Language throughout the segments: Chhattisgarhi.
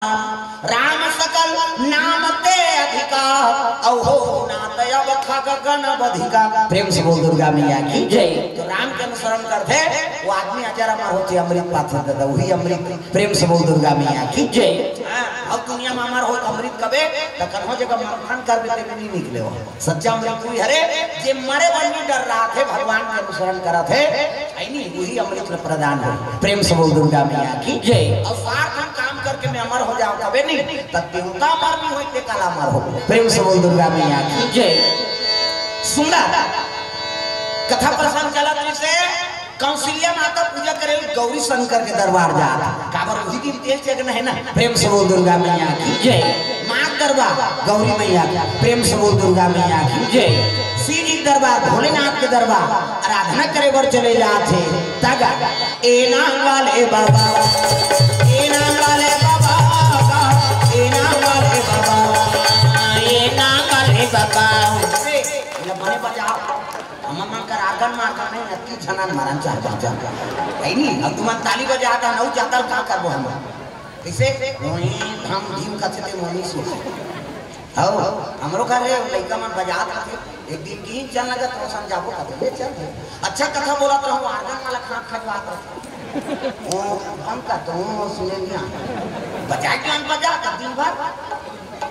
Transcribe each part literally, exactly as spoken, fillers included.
राम सकल नाम ते अधिका, अहो नात अब खग गण बधिका। प्रेम से बोल दुर्गा मैया की जय। तो राम के अनुसरण करथे, वो आदमी अजर अमर होथे, अमृत पाथे दादा, वही अमृत। प्रेम से बोल दुर्गा मैया की जय। हाँ, अब दुनिया में अमर हो, अमृत कबे, त कन्हो जगह मंथन करबे ते नहीं निकले हो। सच्चा अमृत वही हरे, जे मरे बर नहीं डर रहा थे, भगवान के अनुसरण करत हे, है नी, वही अमृत ल प्रदान हो। प्रेम से बोल दुर्गा मैया की जय। और सार काम करके मैं अमर हो जाऊं, कबे नहीं, तब देवता अमर नहीं होई, ते काला अमर हो। प्रेम से बोल दुर्गा मैया की जय। सुंदर कथा प्रसंग चलत जैसे कौशल्या माता पूजा करे गौरी शंकर के दरबार जात, काबर उही दिन तेल चघना है ना। प्रेम से बोल दुर्गा मैया की जय। माँ दरबार गौरी मैया की, प्रेम से बोल दुर्गा मैया की जय। शिव जी के दरबार, भोलेनाथ के दरबार, आराधना करे बर चले जात हे। तगा ए नाम वाले बाबा, ए नाम वाले बाबा, ए नाम वाले बाबा, ए नाम वाले बाबा। ए, ये बने बजाओ। हमर मन कर आर्गन मार कर नहीं, अति झनन मारन चाह बजा। है नी, अब तुमन ताली बजात हन, अउ जाता का करबो हम? कैसे? वही धम धीम कथे ते मोनी सु। हौ, हमरो घर रे, लइका मन बजात रथे। एक दिन की चल लगा तो समझाबो कथे, ले चल दे। अच्छा कथा बोलत रहूं, आर्गन वाला खाक खजवात रथे। ओ, हम का तो सुने नहीं आ। बजाए के मन बजा कर दिन भर।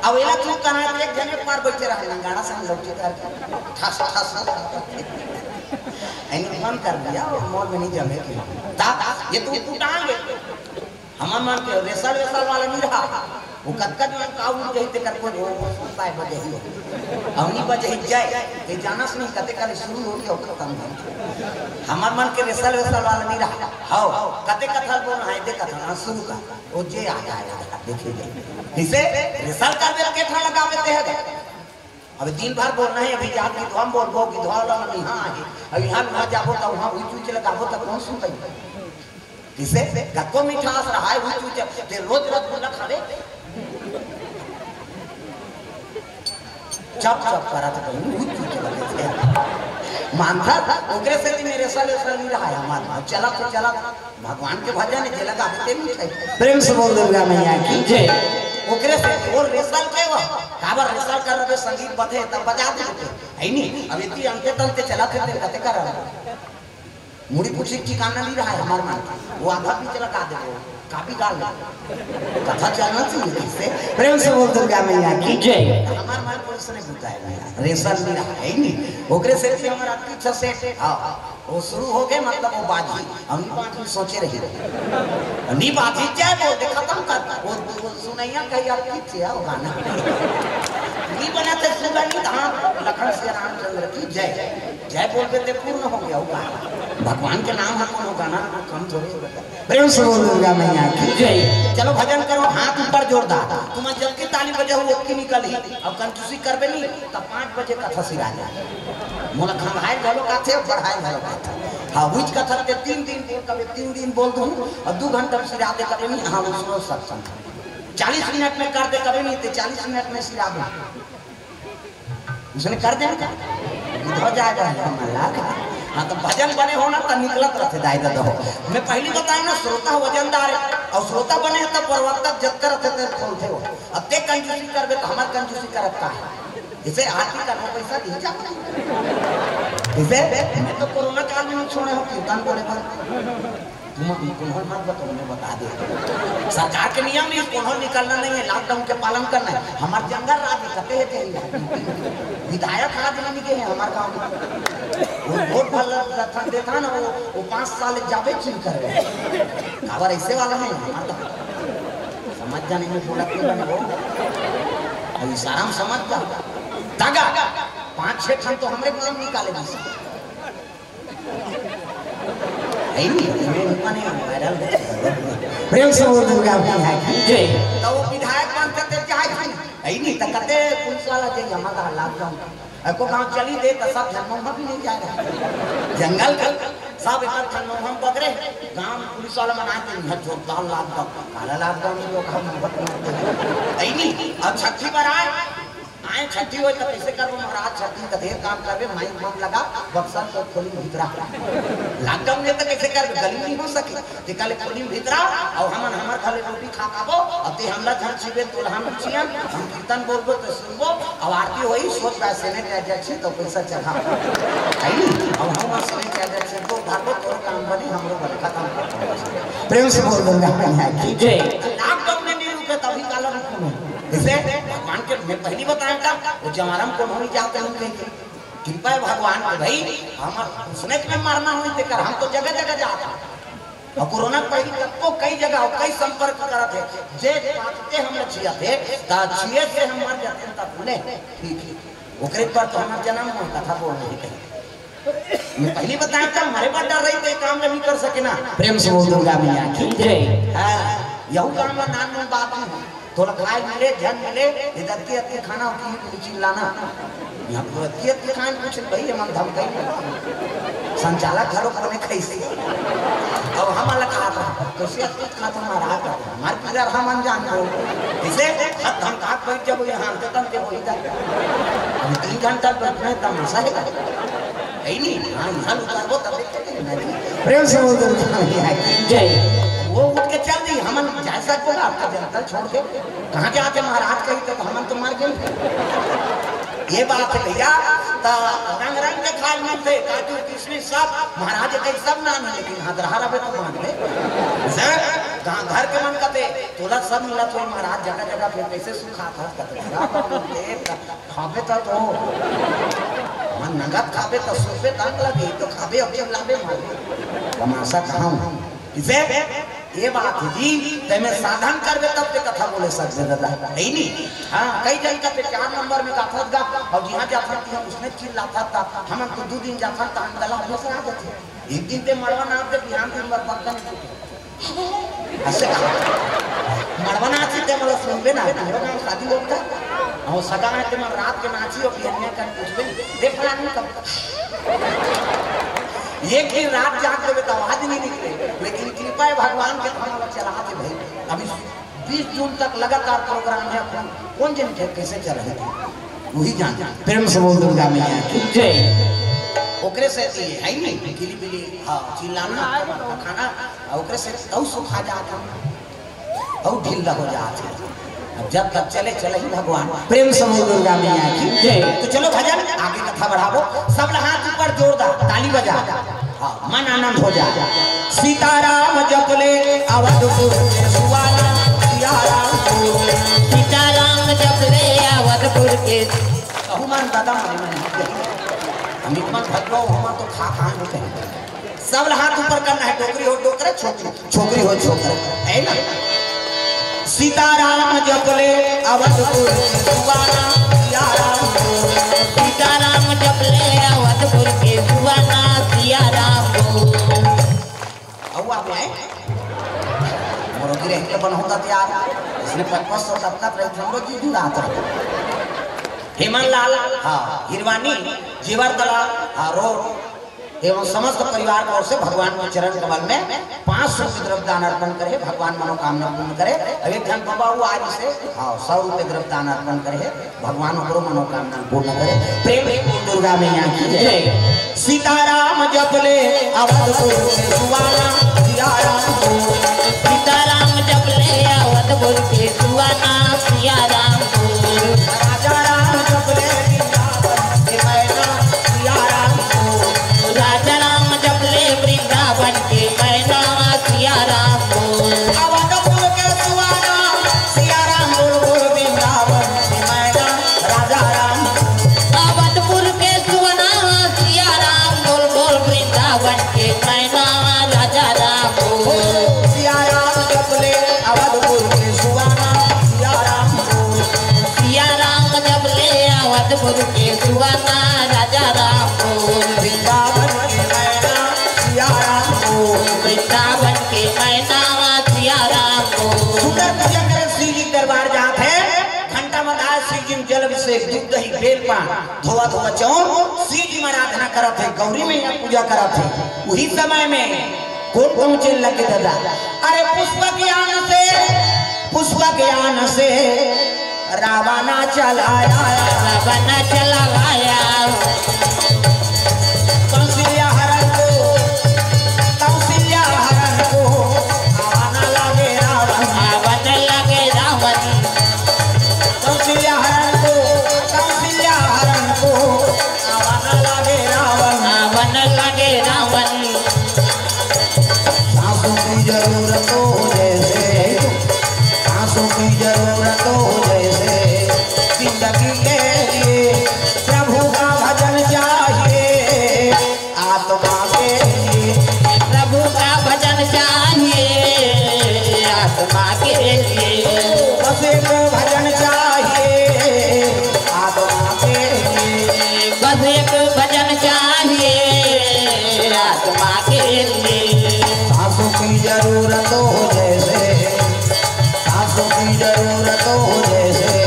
अब एला तू कना एक जने पर बैठे रहे, नंगाड़ा से हम लौटी कर। ठस, ठस। ऐने बंद कर दिया, वो मोर में नहीं जमे की। ता, ये तू कुटांगे। हमर मन के रेसल वेसल वाला नहीं रहा। वो कतका जो का उड़ गई ते कर को वो, वो सुनता है बजे ही। अवनी बजे ही जाए, ये जाना से नहीं कते करे शुरू हो गया, खत्म हो गया। हमर मन के रेसल वेसल वाला नहीं रहा। हाओ, कते कथा बोल है, दे कथा, हाँ, शुरू कर। वो जे आ जाए, आ जाए, देखिए, देखिए। इसे रेसल का बेल के ठा लगा देते हैं। अब दिन भर बोलना है, अभी जाके गिधवा में बोलबो, गिधवा वाला मन यहाँ है। अब यहाँ, वहाँ जाबो तो वहाँ हुई चूच लगाबो तो कौन सुनते? किसे? कतको मिठास रहा है, हुई चूच, ते रोज रसगुल्ला खावे। चप चप करत कहीं, हुई चूच लगे थे। मानता, ओकरे से दिन रेसल वेसल नहीं रहा है हमारे। चला तो चला। भगवान के भजन जे लगा देते नहीं थे। प्रेम से बोल दुर्गा मैया की जय। ओकरे से वो रेसल के वो, काबर रेसल कर रहे संगीत बजे, तब बजा देते। है नहीं, अब इतनी अंते तंते चला थे, ते कते कर रहा। मुड़ी पूछी ठिकाना नहीं रहा है हमार मन। वो आधा बीच लगा दे, वो काफी गाल ले। कथा चलना चाहिए इससे। प्रेम से बोल दुर्गा मैया की जय। हमार मन पुलिस ने बुझाया भैया, रेसल नहीं रहा है ही नहीं। ओकरे से भी हमारा पीछे से, हाँ। वो शुरू हो गए, मतलब वो बाजी। हम नहीं बाजी सोचे रही। नहीं बाजी जय बोल दे, खत्म कर। वो, वो सुनैया कही, "आप की थे वो गाना?" नहीं बना थे सुबह नहीं धाम। लखन से रामचंद्र की जय। जय बोल दे ते पूर्ण हो गया वो गाना। भगवान के नाम है, कोनो गाना कम थोड़ी होता। प्रेम से बोल दुर्गा मैया की जय। चलो भजन करो, हाथ ऊपर जोरदार। तुम जब की ताली बजे हो, ओतकी निकल ही। अब कंजूसी करबे नहीं, तब पाँच बजे कथा सिरा जाए। मोला खंगाए घलो काथे, बढ़ाए घलो काथे। हाँ, उच कथा के तीन दिन बोल, कभी तीन दिन बोल दूँ, और दो घंटा में सिरा दे, कभी नहीं, हाँ, वो सुनो सत्संग। चालीस मिनट में कर दे, कभी नहीं, ते चालीस मिनट में सिरा दूँ। उसने कर दे, हो जाएगा, हमारा। हाँ, तो भजन बने हो ना, तो निकलत रहते दाई ददा हो। मैं पहली बताया ना, श्रोता वजनदार है, और श्रोता बने हैं, तब प्रवक्ता जब करत है, तब खोलते हो। अब ते कंजूसी करबे, तो हमार कंजूसी करत का है? जैसे आरती करना पैसा दिए जाता है। जैसे मैं तो कोरोना काल में छोड़े हो कीर्तन बोले पर तुम कोन्हो मत बताओ, मैं बता दे। सरकार के नियम नहीं, कोन्हो निकलना नहीं है, लॉकडाउन के पालन करना है। हमार जंगल राज है, कते है तेरी? विधायक आज नहीं गए हैं हमार गाँव में। वो वोट भर देता ना, वो, वो पाँच साल जाबे चुन कर रहे। काबर ऐसे वाला है हमार तो। समझ जाने में बोला क्यों बने वो? अब इशारा में समझ जा। दगा, पाँच छह ठन तो हमरे गाँव निकाले जी। है नहीं, मैं ऊपर नहीं आऊँ, वायरल हो चुका है। प्रेम से बोल दुर्गा मैया की जय। तो वो विधायक बनते थे, चाहे थे। है नहीं, तो कहते पुलिस वाला जे हमारा लॉकडाउन। एको गाँव चली दे, तो सब झन महुआ भी नहीं जाएगा। जंगल का सब एक झन महुआ पकड़े, गाँव पुलिस वाला मना के नहीं, जोरदार लॉकडाउन। काला लॉकडाउन में लोग हम महुआ पकड़ते हैं। है नहीं, और छठी बार आए, आए छट्ठी होय त कइसे करबो महाराज? छट्ठी त ढेर काम करबे, माइक बम लगा, बक्सा तो खोली भीतरा। लॉकडाउन में त कइसे करबे? गली नहीं हो सके। ते काले खोली भीतरा, अउ हमन हमर खाले रोटी खा खाबो, अउ ते हमला झन छीबे, तोला हम छियन, हम कीर्तन बोलबो त सुनबो, अउ आरती होई, सोच बा सेनेटाइजर छी तो पैसा चढ़ा। है नी? अउ हम सेनेटाइजर छी तो धरबो, तोर काम बनी, हमरो बनी, खत्म कर दो। प्रेम से बोल दुर्गा मैया की जय। लॉकडाउन में नहीं रुके, तभी काला रुकू मैं। जैसे भगवान के, मैं पहली बताया था, वो जमारा में कौन नहीं जाते हम कहीं। कृपा है भगवान के भाई, हम उसने में मरना हुई तेकर, हम तो जगह जगह जाता। अउ कोरोना के पहिली तको कई जगह अउ कई संपर्क करत हे, जे बात के हम जियत हे, त जिए से हम मर जाते हैं, तब ले ठीक है। ओकरे पर तो हमार जन्म हुआ, कथा बोल रही कहीं। मैं पहली बताया था, मरे बर डर रही, तो ये काम नहीं कर सके ना। प्रेम से बोल दुर्गा मैया की जय। हाँ, यहू काम में नान नान बात नहीं। तोला खाए मिले, झन मिले, ये दत्ती अत्ती खाना होती है, कुछ चिल्लाना। यहाँ पर अत्ती अत्ती खाए, कुछ भाई, ये मन धमकाई नहीं। संचालक घरों पर नहीं खाई से। अब हम अलग खा रहे हैं, तो से अत्ती खा तो हमारा आता है। हमारे पीला रहा मन जान दो। इसे खत धमका के बैठ जाओ, यहाँ आते तन के वही था। हम तीन घंटा बैठना है, तमाशा है। है नहीं? हाँ, यहाँ उतार वो तब देखते हैं ना जी। प्रेम से बोल दुर्गा मैया की जय। वो उठ के चल दी, हमन जा सकते ना, आपका जनता छोड़ के। कहाँ जाते महाराज कही तो हमन तो मर गए। ये बात है भैया, तो रंग रंग के खाए मिलते, काजू किशमिश सब, महाराज के सब नाम है, लेकिन हदरहा रहे तो बांट दे। सर, गाँव घर के मन कहते, तोला सब मिला तो महाराज जगह जगह फिर कैसे सुखा था, कहते, "क्या बात है, खाबे त तो, मन नंगत खाबे त सुखबे तंग लगे, तो खाबे अब चिल्लाबे मारे।" तमाशा कहाँ हूँ? इसे ये बात है जी, ते में साधन करबे तब ते कथा बोले सकबे दादा, है नी? हाँ, कई जन का ते चार नंबर में जाथत गा, अउ जिहाँ जाथत तिहाँ उसने चिल्लाथत ता, हमन तो दू दिन जाथत ता, हम गला हमेशा आ जाथे। एक दिन ते मड़वा नाप दे, बिहान दिन भर पक्का नहीं टूटे। ऐसे कहा, मड़वा नाची ते मतलब सुनबे ना, मड़वा नाच शादी होता, अउ सगा है ते मन रात के नाची अउ बिहनिया कर पूछबे, "दे फलानी कब?" एक दिन रात जाग देबे त आवाज नहीं निकले, लेकिन कृपा है भगवान के, तो हमला चला दे भाई। अभी बीस जून तक लगातार प्रोग्राम है, अपन कौन जन के कैसे चल रहे थे, वही जान। प्रेम से बोल दुर्गा मैया की जय। ओकरे से ये है नहीं, किली बिली, हाँ, चिल्लाना, खाना, ओकरे से तऊ सुखा जाता। अउ ढीला हो जात हे। अब जब तक चले, चले ही भगवान। प्रेम से बोल दुर्गा मैया की जय। तो चलो भजन, आगे कथा बढ़ाबो। सब ला हाथ ऊपर जोर दा, ताली बजा। हाँ, मन आनंद हो जा। सीताराम जप ले अवधपुर के सुवाना, सिया राम को। सीताराम जप ले अवधपुर के। कहूँ मन दादा मन, मन। हम एक मन भगलो, हम तो खा खा होते हैं। सब ला हाथ ऊपर करना है, डोकरी हो डोकरा, छोकरी, छोकरी हो छोकरा, है ना? सीताराम जप ले अवधपुर के सुवाना, सिया राम को। सीताराम जप ले अवधपुर के सुवाना, सिया राम को। अउ आप आए? मोरो गिरे के बन होता तैयार। इसने पचपन सौ तक का रही, हमरो जी जुड़ा था। हेमन लाल, हाँ, हिरवानी, जीवर तला, हाँ, रोड। एवं समस्त परिवार की ओर से भगवान के चरण कमल में पाँच सौ रुपये द्रव्य दान अर्पण करे, भगवान मनोकामना पूर्ण करे। अब एक जन बाबा हुआ आज से, हाँ, सौ रुपये द्रव्य दान अर्पण करे, भगवान ओकरो मनोकामना पूर्ण करे। प्रेम से बोल दुर्गा मैया की जय। सीताराम जप ले अवधपुर के सुवाना, सिया राम को। सीताराम जप ले अवधपुर के सुवाना, सिया राम को। राजा राम जप ले वृंदावन के मैना, सिया राम को। राजा राम जप ले वृंदावन के मैना, सिया राम को। अवधपुर के सुवाना, सिया राम बोल बोल वृंदावन के मैना, राजा राम। अवधपुर के सुवाना, सिया राम बोल बोल वृंदावन के मैना, राजा राम। ओ सिया राम जप ले अवधपुर के सुवाना, सिया राम। सिया राम जप ले अवधपुर के सुवाना, राजा राम। वृंदावन के मैना, सिया राम। वृंदावन के मैना, सिया राम। सुंदर पूजा करे, शिव जी दरबार जात हे, घंटा बजाए, शिव जी में जल अभिषेक, दूध दही, बेल पान, धोवा धोवा चाउर, शिव जी में आराधना करत हे, गौरी मैया पूजा करत हे। उही समय में कौन पहुंचे लगे दादा? अरे पुष्पक यान से, पुष्पक यान से रावण चला आया, रावण चला आया। कौशल्या हरण को, कौशल्या हरण को, आवा न लागे रावण। आवा न लागे रावण। कौशल्या हरण को, कौशल्या हरण को, आवा न लागे रावण। आवा न लागे रावण। सासों की जरूरत हो जैसे, सासों की जरूरत हो जैसे, जिंदगी के लिए प्रभु का भजन चाहिए, आत्मा के लिए। प्रभु का भजन चाहिए, आत्मा के लिए। बस एक भजन चाहिए, आत्मा के लिए। बस एक भजन चाहिए, आत्मा के लिए। सासों की जरूरत हो जैसे, सासों की जरूरत हो जैसे,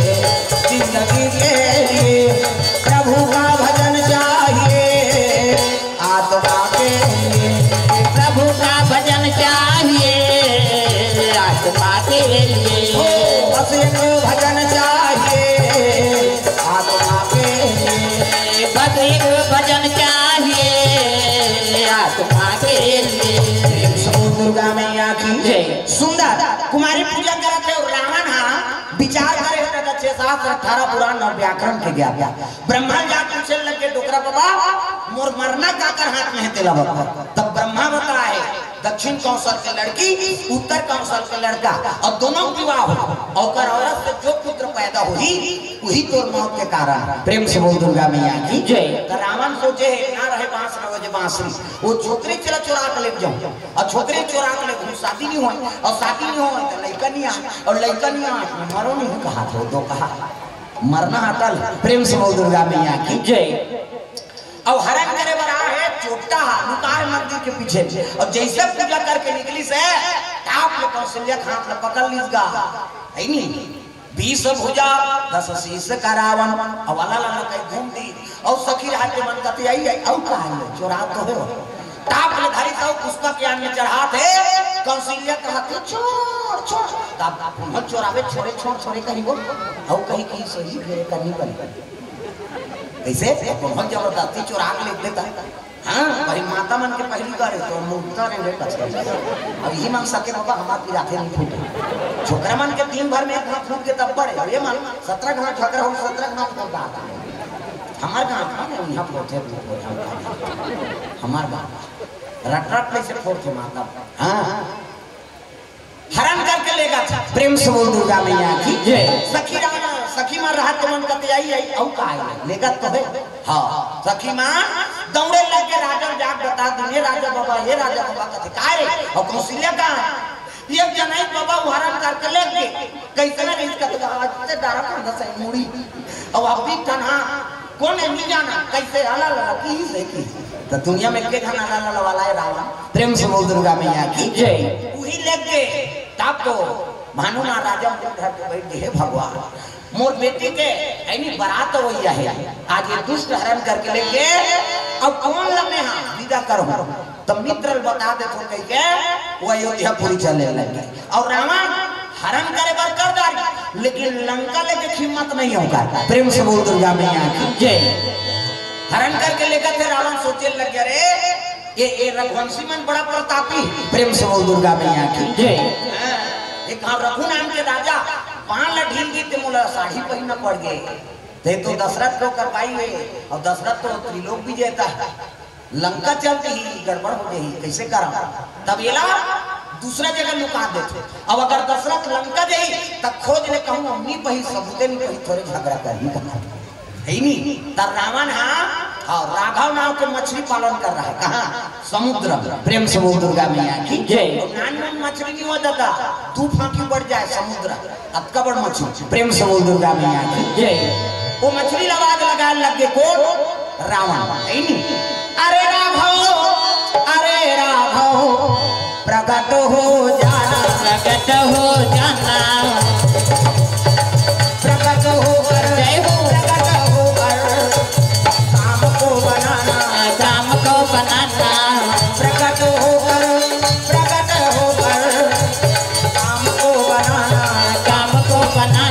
जिंदगी के लिए प्रभु का भजन चाहिए, आत्मा के लिए। प्रभु का भजन चाहिए, आत्मा के लिए। हो, बस एक भजन चाहिए, आत्मा के लिए। बस एक भजन चाहिए, आत्मा के लिए। प्रेम से बोल दुर्गा मैया की जय। सुंदर कुमारी पूजा करत हे अउ रावण हा विचार करे हे, त छह शास्त्र, अठारह पुराण अउ व्याकरण के ज्ञाता। ब्रह्मा ला पूछे लगे, "डोकरा बाबा, मोर मरना काकर हाथ में हे, तेला बता।" तब ब्रह्मा बताए, दक्षिण कौशल के लड़की, उत्तर कौशल के लड़का, अउ दोनों के विवाह हो, अउ ओकर औरत से जो पुत्र पैदा होही, वही तोर मौत के कारण। प्रेम से बोल दुर्गा मैया की जय। त रावण सोचे हे, "ना रहे बांस, ना बजे बांसुरी, वो छोकरी चला चोरा के ले जाऊं, अउ छोकरी चोरा के ले जाऊं, शादी नहीं होय, अउ शादी नहीं होय त लइका नहीं आय, अउ लइका नहीं आय त मरो नहीं," कहा तो दो कहा, मरना अटल। प्रेम से बोल दुर्गा मैया की जय। अउ हरण करे बर आए हे, चोट्टा हा लुकाए मंदिर के पीछे, अउ जैसे पूजा करके निकलिस हे, टाप ले कौशल्या के हाथ ला पकड़ लिस गा, है नी? बीस भुजा, दस शीश का रावण, अउ वाला ला कहीं घूम दी, अउ सखी राज के मन कते आई, आई, अउ का आई, चोरा तो हो। टाप ले धरी तो पुष्पक यान में चढ़ात हे, कौशल्या कहत हे, "छोड़, छोड़।" तब पुनः चोरावे, "छोड़े, छोड़, छोड़े," कही वो, अउ कही कि सही फेरे करनी पड़ी। कैसे? अब बहुत जबरदस्ती चोरा के ले लेता। हाँ, भाई, माता मन के पहली बार है, तो मुक्ता रे रे कचकच। अब यही मांग सके बाबा, हमार पिराथे नहीं फूटे। छोकरा मन के दिन भर में एक घाव फूट के तब बड़े। अब ये मान, सत्रह घाव झगड़ा हो, सत्रह घाव तो बात है। हमार गाँव का नहीं, यहाँ फोड़े, फोड़े, हम का। हमार गाँव। रट रट कैसे फोड़े माता। हाँ। हरण करके लेगत हे। प्रेम से बोल दुर्गा मैया की जय। सखी राजा, सखी मन रहत मन कते आई, आई, अउ का आई, लेगत तो हे। हाँ, सखी मन दौड़े लगे, राजा जाग बता दिने, "राजा बाबा, ये राजा बाबा," कथे, "काय रे?" अउ कौशल्या का, "ये जनई बाबा, वो हरण करके ले गए।" कैसे ना रहिस कथे, "आज से डारा कांदा सही मुड़ी।" अउ अभी तनहा कोन हे नहीं जाना, कैसे आला लगा की से की। तो दुनिया में के घना लाला वाला है रावण। प्रेम से बोल दुर्गा मैया की जय। वही लेके तब तो भानु महाराजा मुंह धर के बैठ गए, "हे भगवान, मोर बेटी के ऐनी बारात वही है, आज ये दुष्ट हरण करके लेके अब कौन लगे हाँ विदा करो।" तो मित्र बता दे तो कह के वो अयोध्यापुरी चले लगे। अउ रावण हरण करे बर कर डारी, लेकिन लंका लेके हिम्मत नहीं होगा। प्रेम से बोल दुर्गा मैया की जय। हरण करके लेगत हे, रावण सोचे लगे, "अरे, ये, ये रघुवंशी मन बड़ा प्रतापी हे।" प्रेम से बोल दुर्गा मैया की जय। हाँ, एक हाँ रघु नाम के राजा पान ला ढील दी ते मोला साड़ी पहनना पड़ गए। ते तो दशरथ के ओकर बाई हे, अउ दशरथ तो त्रिलोक विजेता हे। लंका चल दिही, गड़बड़ हो जाही, कैसे करा? तब एला दूसरा जगह लुका देथे। अब अगर दशरथ लंका जाही, त खोज ले कहूँ, अम्मी पही, सबूते नहीं पही, थोरे झगड़ा करही कहा। है नी? त रावण हा, हाँ, राघव नाम के मछली पालन कर रहा है। कहाँ? समुद्र। प्रेम से बोल दुर्गा मैया की जय। अउ नान नान मछली नहीं हो जाता, दू फांकी बढ़ जाए समुद्र। अतका बड़ मछली। प्रेम से बोल दुर्गा मैया की जय। वो मछली ला आवाज लगाए लग गए, कौन? रावण। है नी? अरे राघव, अरे राघव, प्रकट हो जाना, प्रकट हो जाना, प्रकट होकर, जय हो। प्रकट होकर काम को बनाना, काम को बनाना, प्रकट होकर, प्रकट होकर काम को बनाना, काम को बनाना।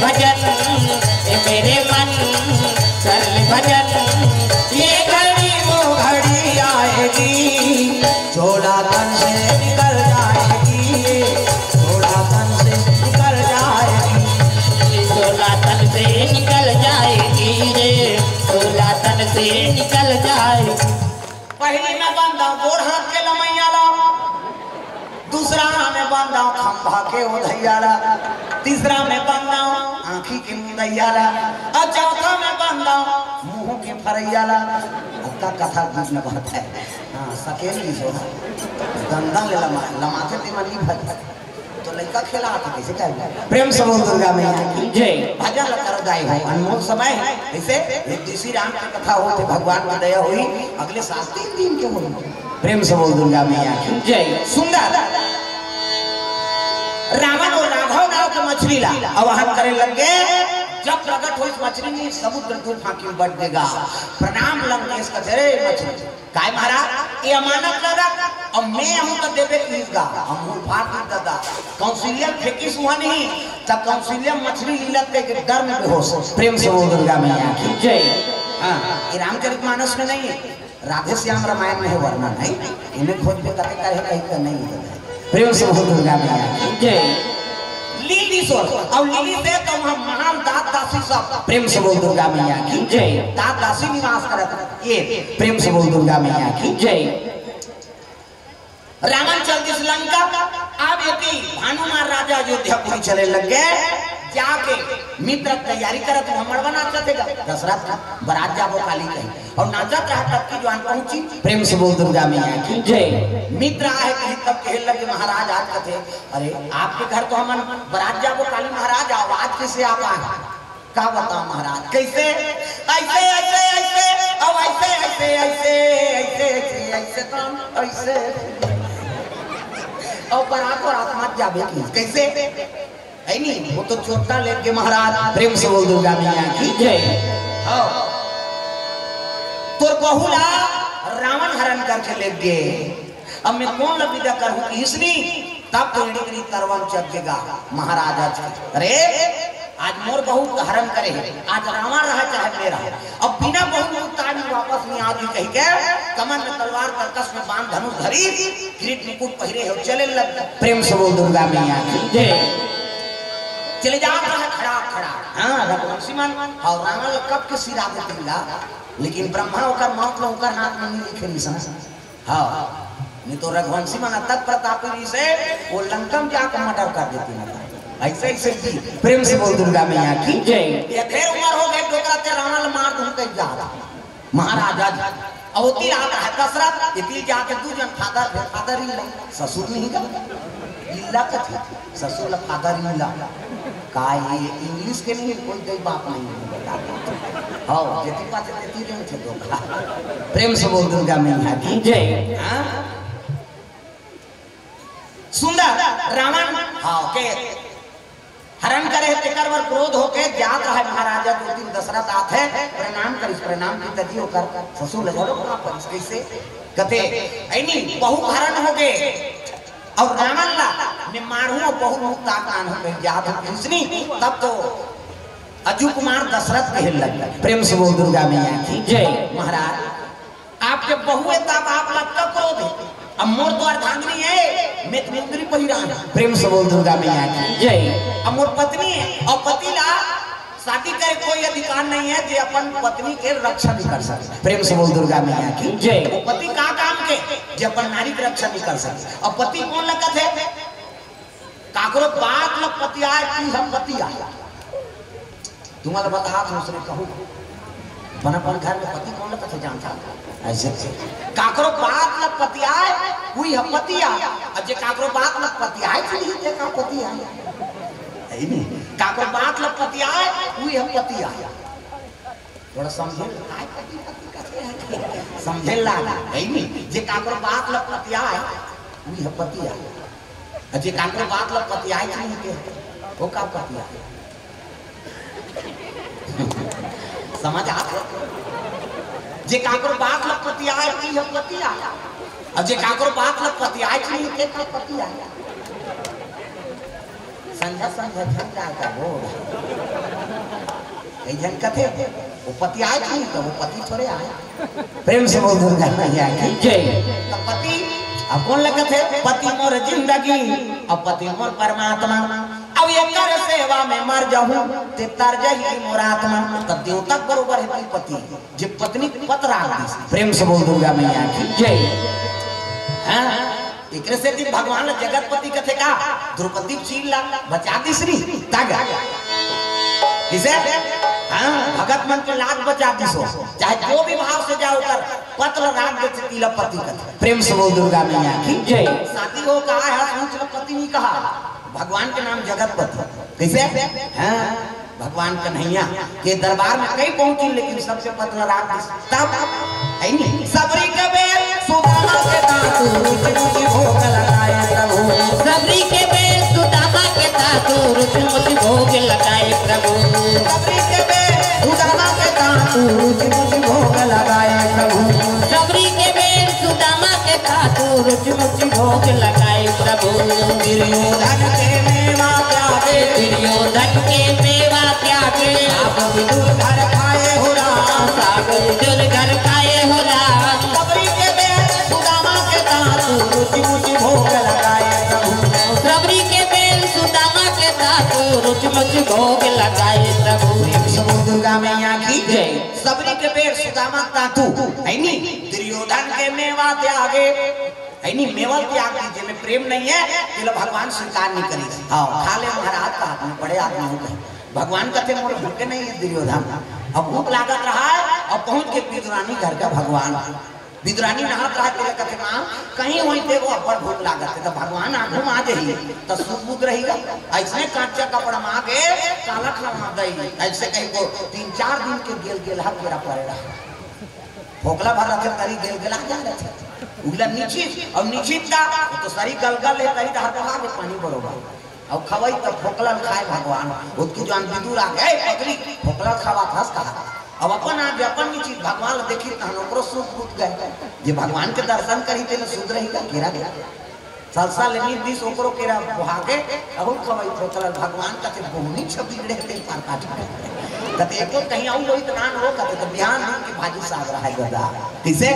भजन, ए मेरे मन, कर ले भजन, ये घड़ी वो घड़ी आएगी। चोला तन से निकल जाएगी, चोला तन से निकल जाएगी। चोला तन से निकल जाएगी रे, चोला तन से निकल जाएगी। पहिली में बंद गोड़ हाथ के लमैया ला, दूसरा में बंद खंभा के ओधैया ला, तीसरा में बंद आँखी के मुंदैया ला, और चौथा में बंद मुंह के फरैया ला। अब का कथा बीच में बहुत है। हाँ, सकेल जी सो गंदा ले लमा, लमाथे ते मन नहीं भज। तो लइका खेला था, कैसे कह? प्रेम से बोल दुर्गा मैया की जय। भजन ल कर गाए हो, अनमोल समय है। ऐसे एक श्री राम की कथा हो, तो भगवान की दया हुई, अगले साल तीन दिन के हुई। प्रेम से बोल दुर्गा मैया की जय। सुंदर रावण और राघव नाव के मछली ला आवाहन करे लग गए। जब प्रकट हो इस मछली में, समुद्र तूफान की बट देगा। प्रणाम लंकेश का, जय मछली। काय महाराज, ये अमानत ला रख, अब मैं हूं तो देवे की गा, हम हूं फाड़ दी दादा। कौंसिलिया फेंकी सुहा नहीं, तब कौंसिलिया मछली लीलत के डर में बेहोश। प्रेम से बोल दुर्गा मैया की जय। हाँ, ये रामचरित मानस में नहीं है, राधे श्याम रामायण में है वर्णन है। इन्हें खोज पे कते करे कहीं का नहीं है। प्रेम से बोल दुर्गा मैया की जय। लीली सोच और लीली से तो हम महान दास दासी सब। प्रेम से बोल दुर्गा मैया की जय। दास दासी निवास करत ये। प्रेम से बोल दुर्गा मैया की जय। रावण चल दिस लंका। अब एती भानुमान राजा अयोध्यापुरी चले लग गए। जाके मित्र तैयारी करत, हमर बना चलेगा दशरथ बरात जाबो काली कही। और नाचत रहा तब की जवान पहुंची। प्रेम से बोल दुर्गा मैया की जय। मित्र आहे कहीं तब कहे लगे महाराज आज कथे, अरे आपके घर तो हमन बरात जाबो काली महाराज, आओ आज कैसे आप आए? का बताओ महाराज कैसे? ऐसे ऐसे ऐसे, अब ऐसे ऐसे ऐसे ऐसे ऐसे ऐसे तो ऐसे और बरात और आत्मा जाबे की कैसे? है नहीं, वो तो चोटा लेके महाराज। प्रेम से बोल दुर्गा मैया की जय। हाँ। तोर बहू ला रावण हरण करके ले गए। अब मैं कौन ला विदा करूं कि इसनी? तब तो इड़ी तरवन चढ़ेगा महाराज आज की। अरे आज मोर बहू का हरण करे है, आज रावण रहा चाहे मेरा, अब बिना बहू मुक्त आज वापस नहीं आती कही के कमर में तलवार, तरकस में बाण, धनुष धरी, किरीट मुकुट पहिरे हो, चले लग। प्रेम से बोल दुर्गा मैया की जय। चले जात रहा खड़ा खड़ा। हाँ, रघुवंशी मन, हाँ, रावण कब के सिरा दे तिल्ला, लेकिन ब्रह्मा ओकर मौत लो ओकर हाथ में नहीं लिखे निशान। हाँ, नहीं तो रघुवंशी मन अतक प्रतापी से वो लंका में जाकर मर्डर कर देती ना। ऐसे ऐसे जी। प्रेम से बोल दुर्गा मैया की जय। ये ढेर उम्र हो गए, डोकरा ते रावण मार दूं कहीं जा। महाराजा जी, अवती आता है दशरथ, इतनी जाके दू जन फादर, फिर फादर ही ला, ससुर नहीं गा, इल्ला कथे, ससुर ला फादर ही ला। का ये इंग्लिश के नहीं, कोई दई बाप नहीं है, बता दो। हाँ, जेती पाछे तेती रहे थे दो। प्रेम से बोल दुर्गा मैया की जय। हाँ? सुंदर रावण, हाँ, के हरण करे हे, तेकर बर क्रोध होके जात रहे महाराजा, दो तीन दशरथ आत हे, प्रणाम करिस, प्रणाम की तजी ओकर ससुर ले झगड़ो कहाँ परिस, कैसे? कथे, ऐनी, बहु हरण हो गए, और रावण ला, मैं मारू और बहु मुक्त आकान हो गए, जात हो कृष्णी, तब तो अजू कुमार दशरथ कहे लगे। प्रेम से बोल दुर्गा मैया की जय। महाराज, आपके बहू है तब आप लगता क्रोध है। अब मोर तो अर्धांगिनी है, मैं तो मुंदरी पहिरा है। प्रेम से बोल दुर्गा मैया की जय। अब मोर पत्नी है और पति ला शादी करे कोई अधिकार नहीं है जे अपन पत्नी के रक्षा नहीं कर सके। प्रेम से बोल दुर्गा मैया की जय। वो पति का काम के जे अपन नारी के रक्षा नहीं कर सके। अब पति कौन लगत है? काकरो बात ल पतियाए, पी हम पतिया। तुम्हारा बता दूसरे कहूँ, अपन अपन घर में पति कौन ल कथे जानता? ऐसे से। काकरो बात ल पतियाए, उही ह पतिया। अब जे काकरो बात ल पतियाए, कि नहीं देखा पतिया। है नहीं? काकरो बात ल पतियाए, उही ह पतिया। थोड़ा समझे? काय पति, पति कहते हैं? समझे ला, है नहीं? जे काकरो बात ल पतियाए, उही ह पतिया। अ जे काकरो बात ल पतियाए कि नहीं के, वो का पतिया? समझ आत हे? जे काकरो बात ल पतियाए कि ह पतिया? अ जे काकरो बात ल पतियाए कि नहीं के, का पतिया? संझा संझा झन जाए का बोल। कई झन कथे, वो पति आए कि नहीं, तो वो पति थोड़े आए। प्रेम से बोल दुर्गा मैया की। जय। तो पति, अब कौन लगत है? पति मोर जिंदगी, अब पति मोर परमात्मा। अब एकर सेवा में मर जाहूं, ते तर जाही मोर आत्मा। तब देवता के बरोबर है पति, जे पत्नी के पत राख दिस। प्रेम से बोल दुर्गा मैया की। जय। हाँ, एकरे सेती भगवान ला जगतपति कथे का? द्रौपदी के चीर ला बचा दिस री, तागा। किसे? हाँ, भगत मन के लाज बचा दिस हो। चाहे जो भी भाव से जाओ कर, पत ला राख दे, तिला पति कथे। प्रेम से बोल दुर्गा मैया की। जय। शादी हो कहा है, सोच लो पति नहीं कहा। भगवान के नाम जगतपति। कैसे? हाँ, भगवान कन्हैया के दरबार में कई पहुंची, लेकिन सबसे पत ला राख दिस। तब है नहीं। सबरी के बेर सुदामा के तातू रुचि रुचि भोग लगाए प्रभु। सबरी के बेर सुदामा के तातू रुचि रुचि भोग लगाए प्रभु। सबरी के बेर सुदामा के तातू रुचि रुचि भोग लगाए प्रभु। सबरी के बेर सुदामा के तातू रुचि रुचि भोग लगाए प्रभु। दुर्योधन के मेवा त्यागे, दुर्योधन के मेवा त्यागे। आप विदुर घर खाए हो राम। सागर दुर्गर खाए हो राम। सबरी के बेर सुदामा के तातू रुचि रुचि भोग लगाए प्रभु। सबरी के बेर सुदामा के तातू रुचि रुचि भोग लगाए प्रभु। प्रेम से बोल दुर्गा मैया की। जय। सबरी के बेर सुदामा तातू, है नी? दुर्योधन के मेवा त्यागे, है नी? मेवा त्याग दी, जेमे प्रेम नहीं है, तेला भगवान स्वीकार नहीं करी। हाँ, खा ले महाराज का आदमी, बड़े आदमी हो गए। भगवान कथे मोर भूखे नहीं है दुर्योधन। अब भूख लागत रहा है, अब पहुंच के विदुरानी घर का भगवान। विदुरानी नहात रहा, तेला कथे माँ, कहीं होई ते वो अब्बड़ भूख लागत है, तो भगवान आगू में आ जाही, तो सुध बुध रहीगा। ऐसने कांचा कपड़ा में आगे काला खावा दई, ऐसे कहीं को तीन चार दिन के गेल गेल हाथ मेरा पड़े रहा। फोकला भर रखे तरी गेल गेल आ जा रहे थे। उगला नीचे और नीचे का तो सरी गलगल है, तरी धार बहा के पानी बरोबर। अब खवाई तब फोकला खाए भगवान। उतकी जान विदुर आ गए, पगली फोकला खावा थस कहा। अब अपन आगे अपन नीचे भगवान ला देखी तहन ओकरो सुध बुध गए। जे भगवान के दर्शन करी तेला सुध रहीगा, केरा गया। साल साल नींद दिस ओकरो केरा बोहा के, अहू खवाई फोकला भगवान कथे बोहनी छ बिगड़े ते पार काट। कथे एको कहीं आऊ वही तो नान हो, कथे तो बिहान दिन के भाजी साग रहा है दादा। किसे?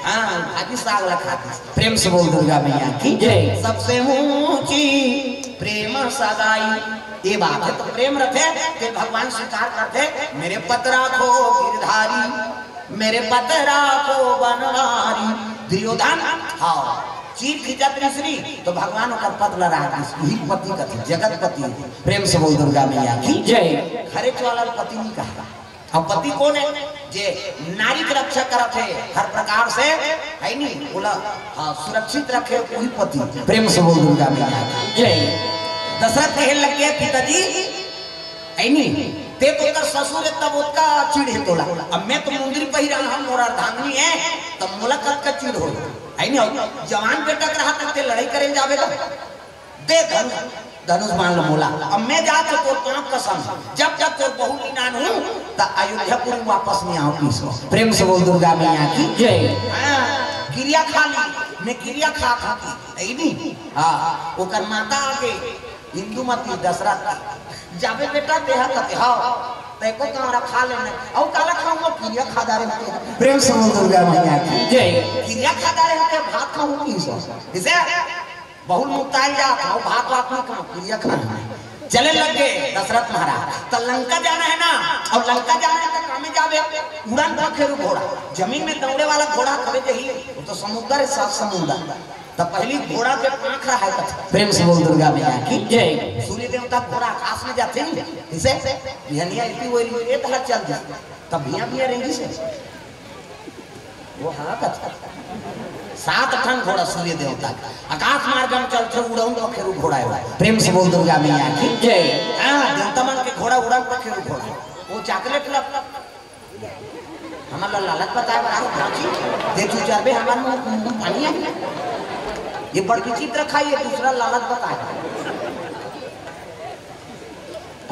हाँ, भाजी साग ला खाती। प्रेम से बोल दुर्गा मैया की। जय। सबसे ऊंची प्रेम सगाई। ये बात है, तो प्रेम रखे, ते भगवान स्वीकार करते। मेरे पत राखो गिरधारी, मेरे पत राखो बनवारी। दुर्योधन, हाँ, चीर खींचत रिस री, तो भगवान ओकर पत ला राख दिस। वही पति कथे, जगतपति। प्रेम से बोल दुर्गा मैया की। जय। घरेच वाला पति नहीं कहा। अब पति कौन है? जे नारी के रक्षा करत है हर प्रकार से, है नी? बोला, हाँ, सुरक्षित रखे वही पति। प्रेम से बोल दुर्गा मैया की। जय। दशरथ कहे लग गए, पिताजी, है नी? ते तो ओकर ससुर है, तब ओतका चिढ़ है तोला। अब मैं तो मुंदरी पहिरा हूँ, मोर अर्धांगिनी है, तब मोला कतका चिढ़ हो, है नी? जवान बेटा के रहा तक ते लड़ाई करे जावे ला। दे धनुष, धनुष बाण ल मोला। अब मैं जात हूँ तोर पाँव कसम, जब तक तोर बहू नी लानहूँ, त अयोध्यापुरी वापस नहीं आऊँ किसो। प्रेम से बोल दुर्गा मैया की। जय। हाँ, किरिया खा ली, मैं किरिया खा खाती, है नी? हाँ, ओकर माता आगे, इंदुमती दशरथ की, जाबे बेटा देहा कते, हाँ, तैको कांवरा खा लेने, अउ काला खाऊंगा, किरिया खा डारे होते। प्रेम से बोल दुर्गा मैया की। जय। किरिया खा डारे होते, भात खाऊंगी किसो। इसे बहुल मुक्ताई जात हव, भात वात नहीं खाओ, किरिया खाना है। चले लग गए दशरथ महाराज। तो लंका जाना है ना, और लंका जाना है तो कामे जावे, उड़न पखेरु घोड़ा। जमीन में दौड़े वाला घोड़ा कबे जही, वो तो समुद्र है, सात समुद्र। तो पहली घोड़ा के पाँख रहा है। प्रेम से बोल दुर्गा मैया की। जय। सूर्य देवता घोड़ा आकाश में जाते हैं, इसे बिहनिया इतनी वो रेत हर चल जाते, तब भिया भिया रेंगी से। वो हाँ कथा। सात ठन घोड़ा सूर्य देवता के। आकाश मार्ग में चलथे, उड़ऊ पखेरु घोड़ा है। प्रेम से बोल दुर्गा मैया की। जय। हाँ, देवता मन के घोड़ा उड़ऊ पखेरु घोड़ा। वो चॉकलेट ला, हमर ला लालच बताए बर आए, भाजी, दे तू चरबे, हमर मुंह, मुंह पानी है। ये बड़ विचित्र खाई है, दूसरा लालच बताए।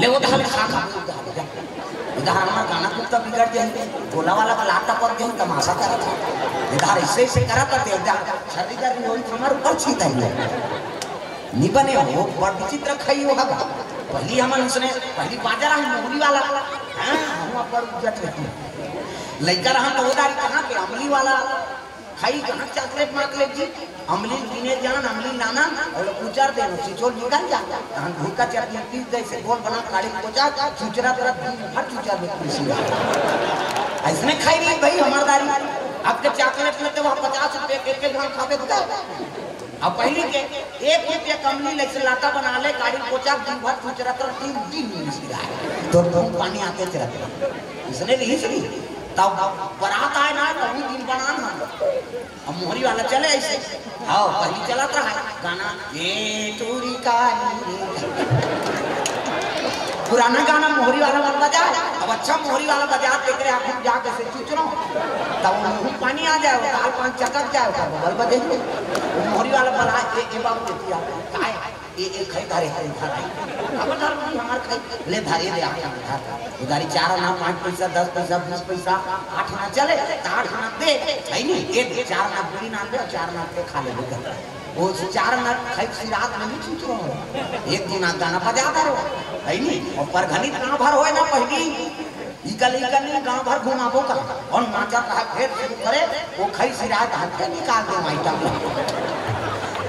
ले वो दहा ले खा खा, वो दहा ले जा। वो दहा हमार गाना कुत्ता बिगड़ जाए, गोला वाला का लात टपक जाए, तमाशा करत है। ये दहा ऐसे ऐसे करत है, ये दहा छर्री का रियोई हमार ऊपर छीत है। नी बने हो, बड़ विचित्र खई हो हगा। पहली हमन उसने, पहली बाजा रहन मोहरी वाला, हाँ, हम बड़ उज्जत रही। लइका रहन तो ओ दारी कहाँ के अमली वाला खई, कहाँ चॉकलेट माकलेट जी, अमली पीने जान, अमली लाना, और उचर दे, चिचोल निकल जा, हम भूखा चटनी पीस दे, से गोल बना, काढ़ी पोचा, चुचरा तरह दिन भर चुचर में कुर्सी रहा। ऐसने खाई नहीं भाई हमार दारी। अब के चॉकलेट में तो वहाँ पचास रुपये के, एक एक ग्राम खाबे तो क्या? अब पहली के एक रुपया कमली ले से लाटा बना ले, गाड़ी पोचा, दिन भर पूछ रहा था, तीन दिन नहीं मिल रहा है। तो तुम पानी आते चलते। इसने नहीं सुनी। तब बारात आए ना, तभी दिन बना ना। अब मोहरी वाला चले ऐसे। हाँ, पहली चलत रहा गाना, "ए टूरी काली रे।" पुराना गाना मोहरी वाला मत बजा। अब अच्छा मोहरी वाला बजा, देख रहे आप, हम जाके से चुचरो। तब वो मुंह पानी आ जाए, वो दाल पान चटक जाए, वो बबल बजे। वो मोहरी वाला बला, "ए, ए बाबू, देखिए आप, काय? ए, ए, खाई धारे, खाई धारे। अब धर, हमार खाई, ले धारे दे, आप धार। उधारी चार आना, पाँच पैसा, दस पैसा, बीस पैसा, आठ आना चले, तो आठ आना दे, है नहीं? ए दे, चार आना बीड़ी ना दे, चार आना पे खा ले, बेटा।" वो चार आना खाई सिरात में नहीं चुचरो। एक दिन आ गाना बजा धरो, है नहीं? और परघनित ना भर होए ना पहली, इकल, इकल नहीं, गांव भर घुमाबो का। और नाचा कहा, फिर शुरू करे, वो खई सिराय धान के निकाल दे माई टांग।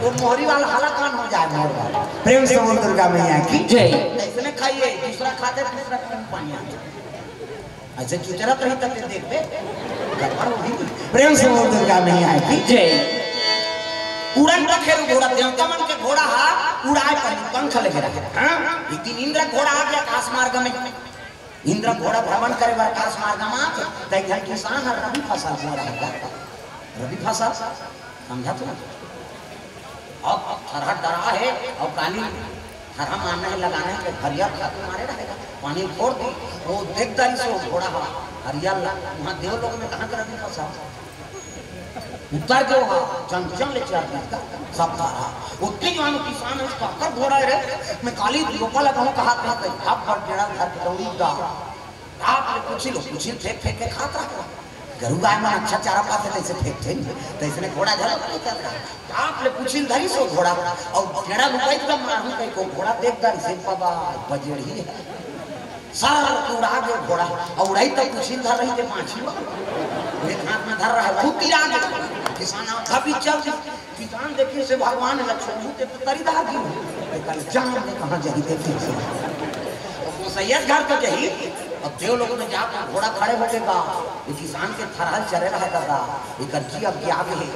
वो मोहरी वाला हलाकान हो जाए, मोहरी वाला। प्रेम से बोल दुर्गा मैया की जय। ऐसने खाइए, दूसरा खाते, दूसरा पानी आ जाए। ऐसे चुचरत रही तब देखबे, गड़बड़ होही। प्रेम से बोल दुर्गा मैया की जय। उड़न पखेरु घोड़ा, देवता मन के घोड़ा हा, उड़ाए पर पंख लगे रहे। हाँ? एक दिन इंद्र घोड़ा आ गया आकाश मार्ग में। इंद्र घोड़ा भ्रमण करे बर आकाश मार्ग में आथे, त एक झन किसान हर रबी फसल बोए रहत हे। रबी फसल, समझा तू? अब थरहा डरा हे, अउ काली थरहा मारना हे, लगाना हे, त हरियर खातू मारे रहेगा, पानी फोर दी, वो देख दारी सो घोड़ा हा, हरियर ला, वहाँ देवलोक में कहाँ के रबी फसल? उतर गयो हा, चंचल ले चल दिया, सब तारा। उतने जवान किसान हे, उसका अकर घोड़ा हे रे, मैं काली रोपा लगाऊं, कहा था, अब पर डेढ़ा घर के दौड़ी दा। आप ले पूछी लो, पूछी फेंक फेंक के खाता रहा। गरु गाय मन अच्छा चारा पाथे, तैसे फेंक थे, तैसने घोड़ा झलक नहीं करता। आप ले पूछी धरी सो घोड़ा, और डेढ़ा रुपये का मारू कहीं को घोड़ा देख दारी से बाबा बजेड़ी है। सारा उड़ा गयो घोड़ा, और उड़ाई तक कुछ धर रही थे पाछी। एक हाथ में धर रहा है, खुद तिरा गयो। किसान आप भी चल, किसान देखिए से भगवान लक्ष्मण के तो तरी धार दी। कल जान ने कहाँ जाही देखिए से। तो सैयद घर तो जाही, अब देव लोग में जाकर घोड़ा खड़े हो गए बा। ये किसान के थरहल चले रहा दादा, एक अर्जी अब क्या है।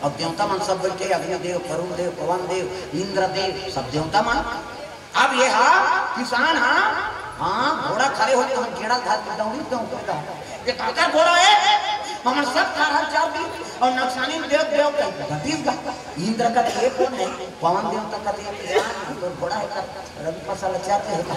अब देवता मन सब बैठे, अग्नि देव, वरुण देव, पवन देव, इंद्र देव, सब देवता मन। अब ये हा किसान हा, हाँ, घोड़ा खड़े होके हम गेड़ा धर के दौड़ी दौड़ के दौड़। ये काकर घोड़ा है? हमर सब थारा चार दी और नक्सानी देव देव के छत्तीसगढ़। इंद्र का ये कौन है? पवन देवता का ये किसान है, तो घोड़ा है का रवि फसल चार है का?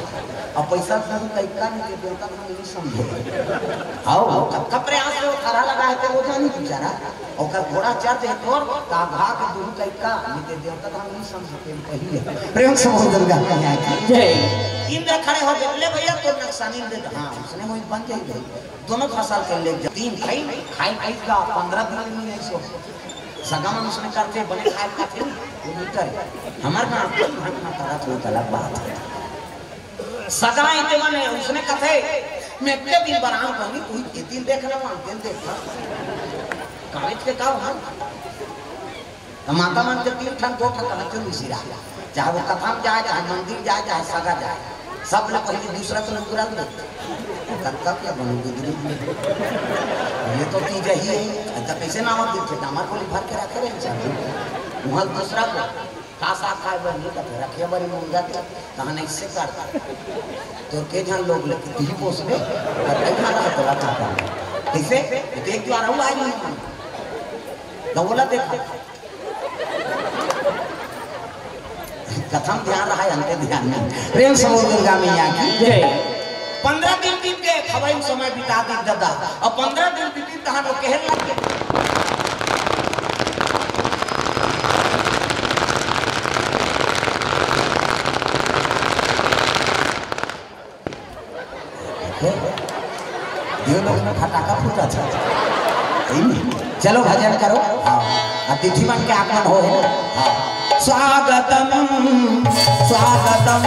अब पैसा शुरू का इतना नहीं के देवता को नहीं समझे। आओ, कब का प्रयास से वो थारा लगा है, तो वो जानी बेचारा। ओकर घोड़ा चढ़ दे तोर, त आघा के दुहू कइका, निते देवता धाम नहीं समझ सके पहिले। प्रेम से बोल दुर्गा मैया की जय। इंद्र खड़े हो गए, "ले भैया, तो नक्सानी दे दे।" हाँ, उसने वही बन जाई गई। दोनों फसल के ले जा। तीन खाई, खाई, खाई का पन्द्रह दिन में नहीं सो। सगा मन उसने करते, बने खाए खाते, वो नहीं करे। हमार ना, हमार ना करा, तो गलत बात है। सगा इते मन उसने कथे, "मैं के दिन बराम कहनी, कोई के दिन देखना, वहाँ दिन देखना।" कालेज के का हुआ? तो माता मन के तीन ठन, दो ठन कहा चुन सिरा। चाहे वो कथा में जाए, चाहे मंदिर जाए, चाहे सगा जाए। सब लोग पहले दूसरा तो नुकरा दे। कब तक या बनू गुदरी? ये तो तीज ही है। अच्छा, कैसे नाम दीजिए? हमारे बोली भर के रखे रहे इंसान। वहाँ दूसरा को का साग खाए बर नहीं कथे, रखे बर ही मुर्गा के, तहन ऐसे कर। तोर के झन लोग लेके तीही पोसबे, और कई झन रहे तोला खाता। कैसे? देख द्वारा हुआ ही नहीं। तो बोला देखा। कथम ध्यान रहा है, हमके ध्यान नहीं। प्रेम से बोल दुर्गा मैया की जय। पन्द्रह दिन बीत गए, खवाई समय बिता दी दादा। और पन्द्रह दिन बीती, तहन वो कहने लग गए। ये लोग में फटाका फूटा था। यही। चलो भजन करो। हाँ। अतिथि मन के आगमन हो है ना? हाँ। स्वागतम, स्वागतम,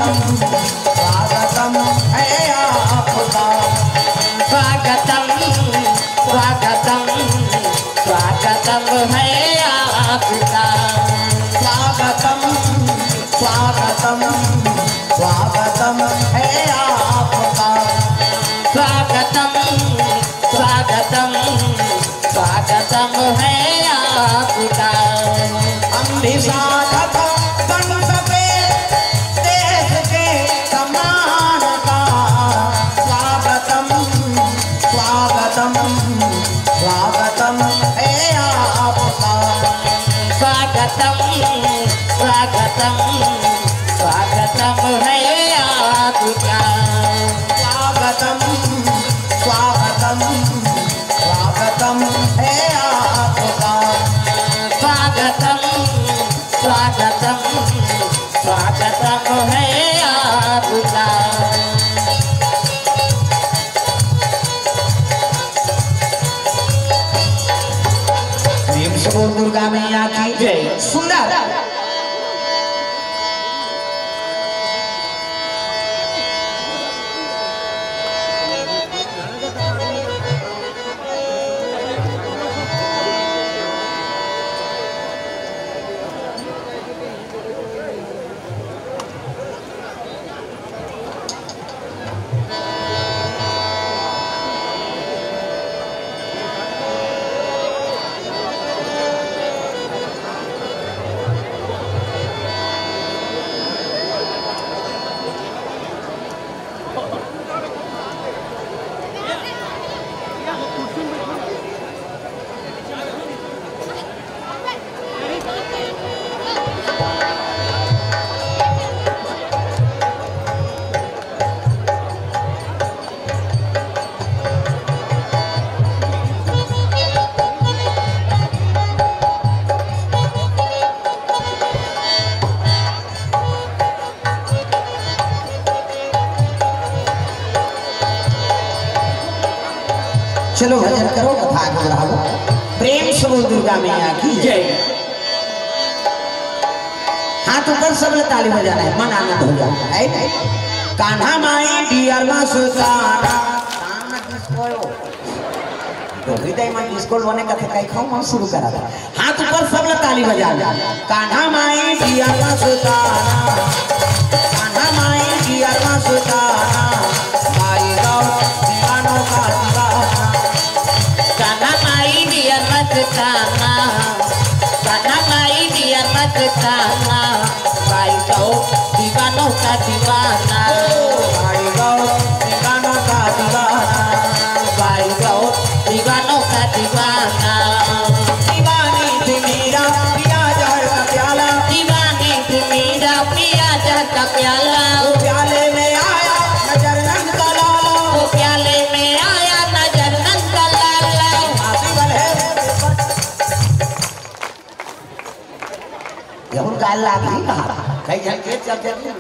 स्वागतम है आपका। स्वागतम, स्वागतम, स्वागतम है आपका। स्वागतम, स्वागतम, स्वागतम है आपका। स्वागतम, स्वागतम, स्वागतम है आपका। हम भी साधक बन सके देश के सम्मान का। स्वागतम, स्वागतम, स्वागतम है आपका। स्वागतम, स्वागतम, स्वागतम है आपका। स्वागतम, स्वागतम, स्वागतम है आपका। स्वागतम, स्वागतम, स्वागतम है आपका। प्रेम से बोल दुर्गा मैया की जय। सुंदर। चलो भजन करो, कथा आगे बढ़ाओ। प्रेम से बोल दुर्गा मैया की जय। हाथ ऊपर, सब लोग ताली बजाना है, मन आनंद हो जाए, है नहीं? कान्हा माई डियर मस्ताना। कान में डिस्को हो। डोकरी दाई मन डिस्को लोने कथे कई खाऊं, हम शुरू करा था। हाथ ऊपर, सब लोग ताली बजाना। कान्हा माई डियर मस्ताना। कान्हा माई डियर मस्ताना। भाई गाओ दीवानों का दीवाना। कान्हा माई डियर मस्ताना। कान्हा माई डियर मस्ताना। भाई गाओ दीवानों का दीवाना। भाई गाओ दीवानों का दीवाना। भाई गाओ दीवानों का दीवाना। दीवानी थी मीरा, पिया जहर का प्याला। दीवानी थी मीरा, पिया जहर का प्याला। वो प्याले में आया, नजर नंद का लाला। वो प्याले में आया, नजर नंद का लाला। आसिफ अल है। ये हम गाल लाग ही कहा। कई झन के चल चल।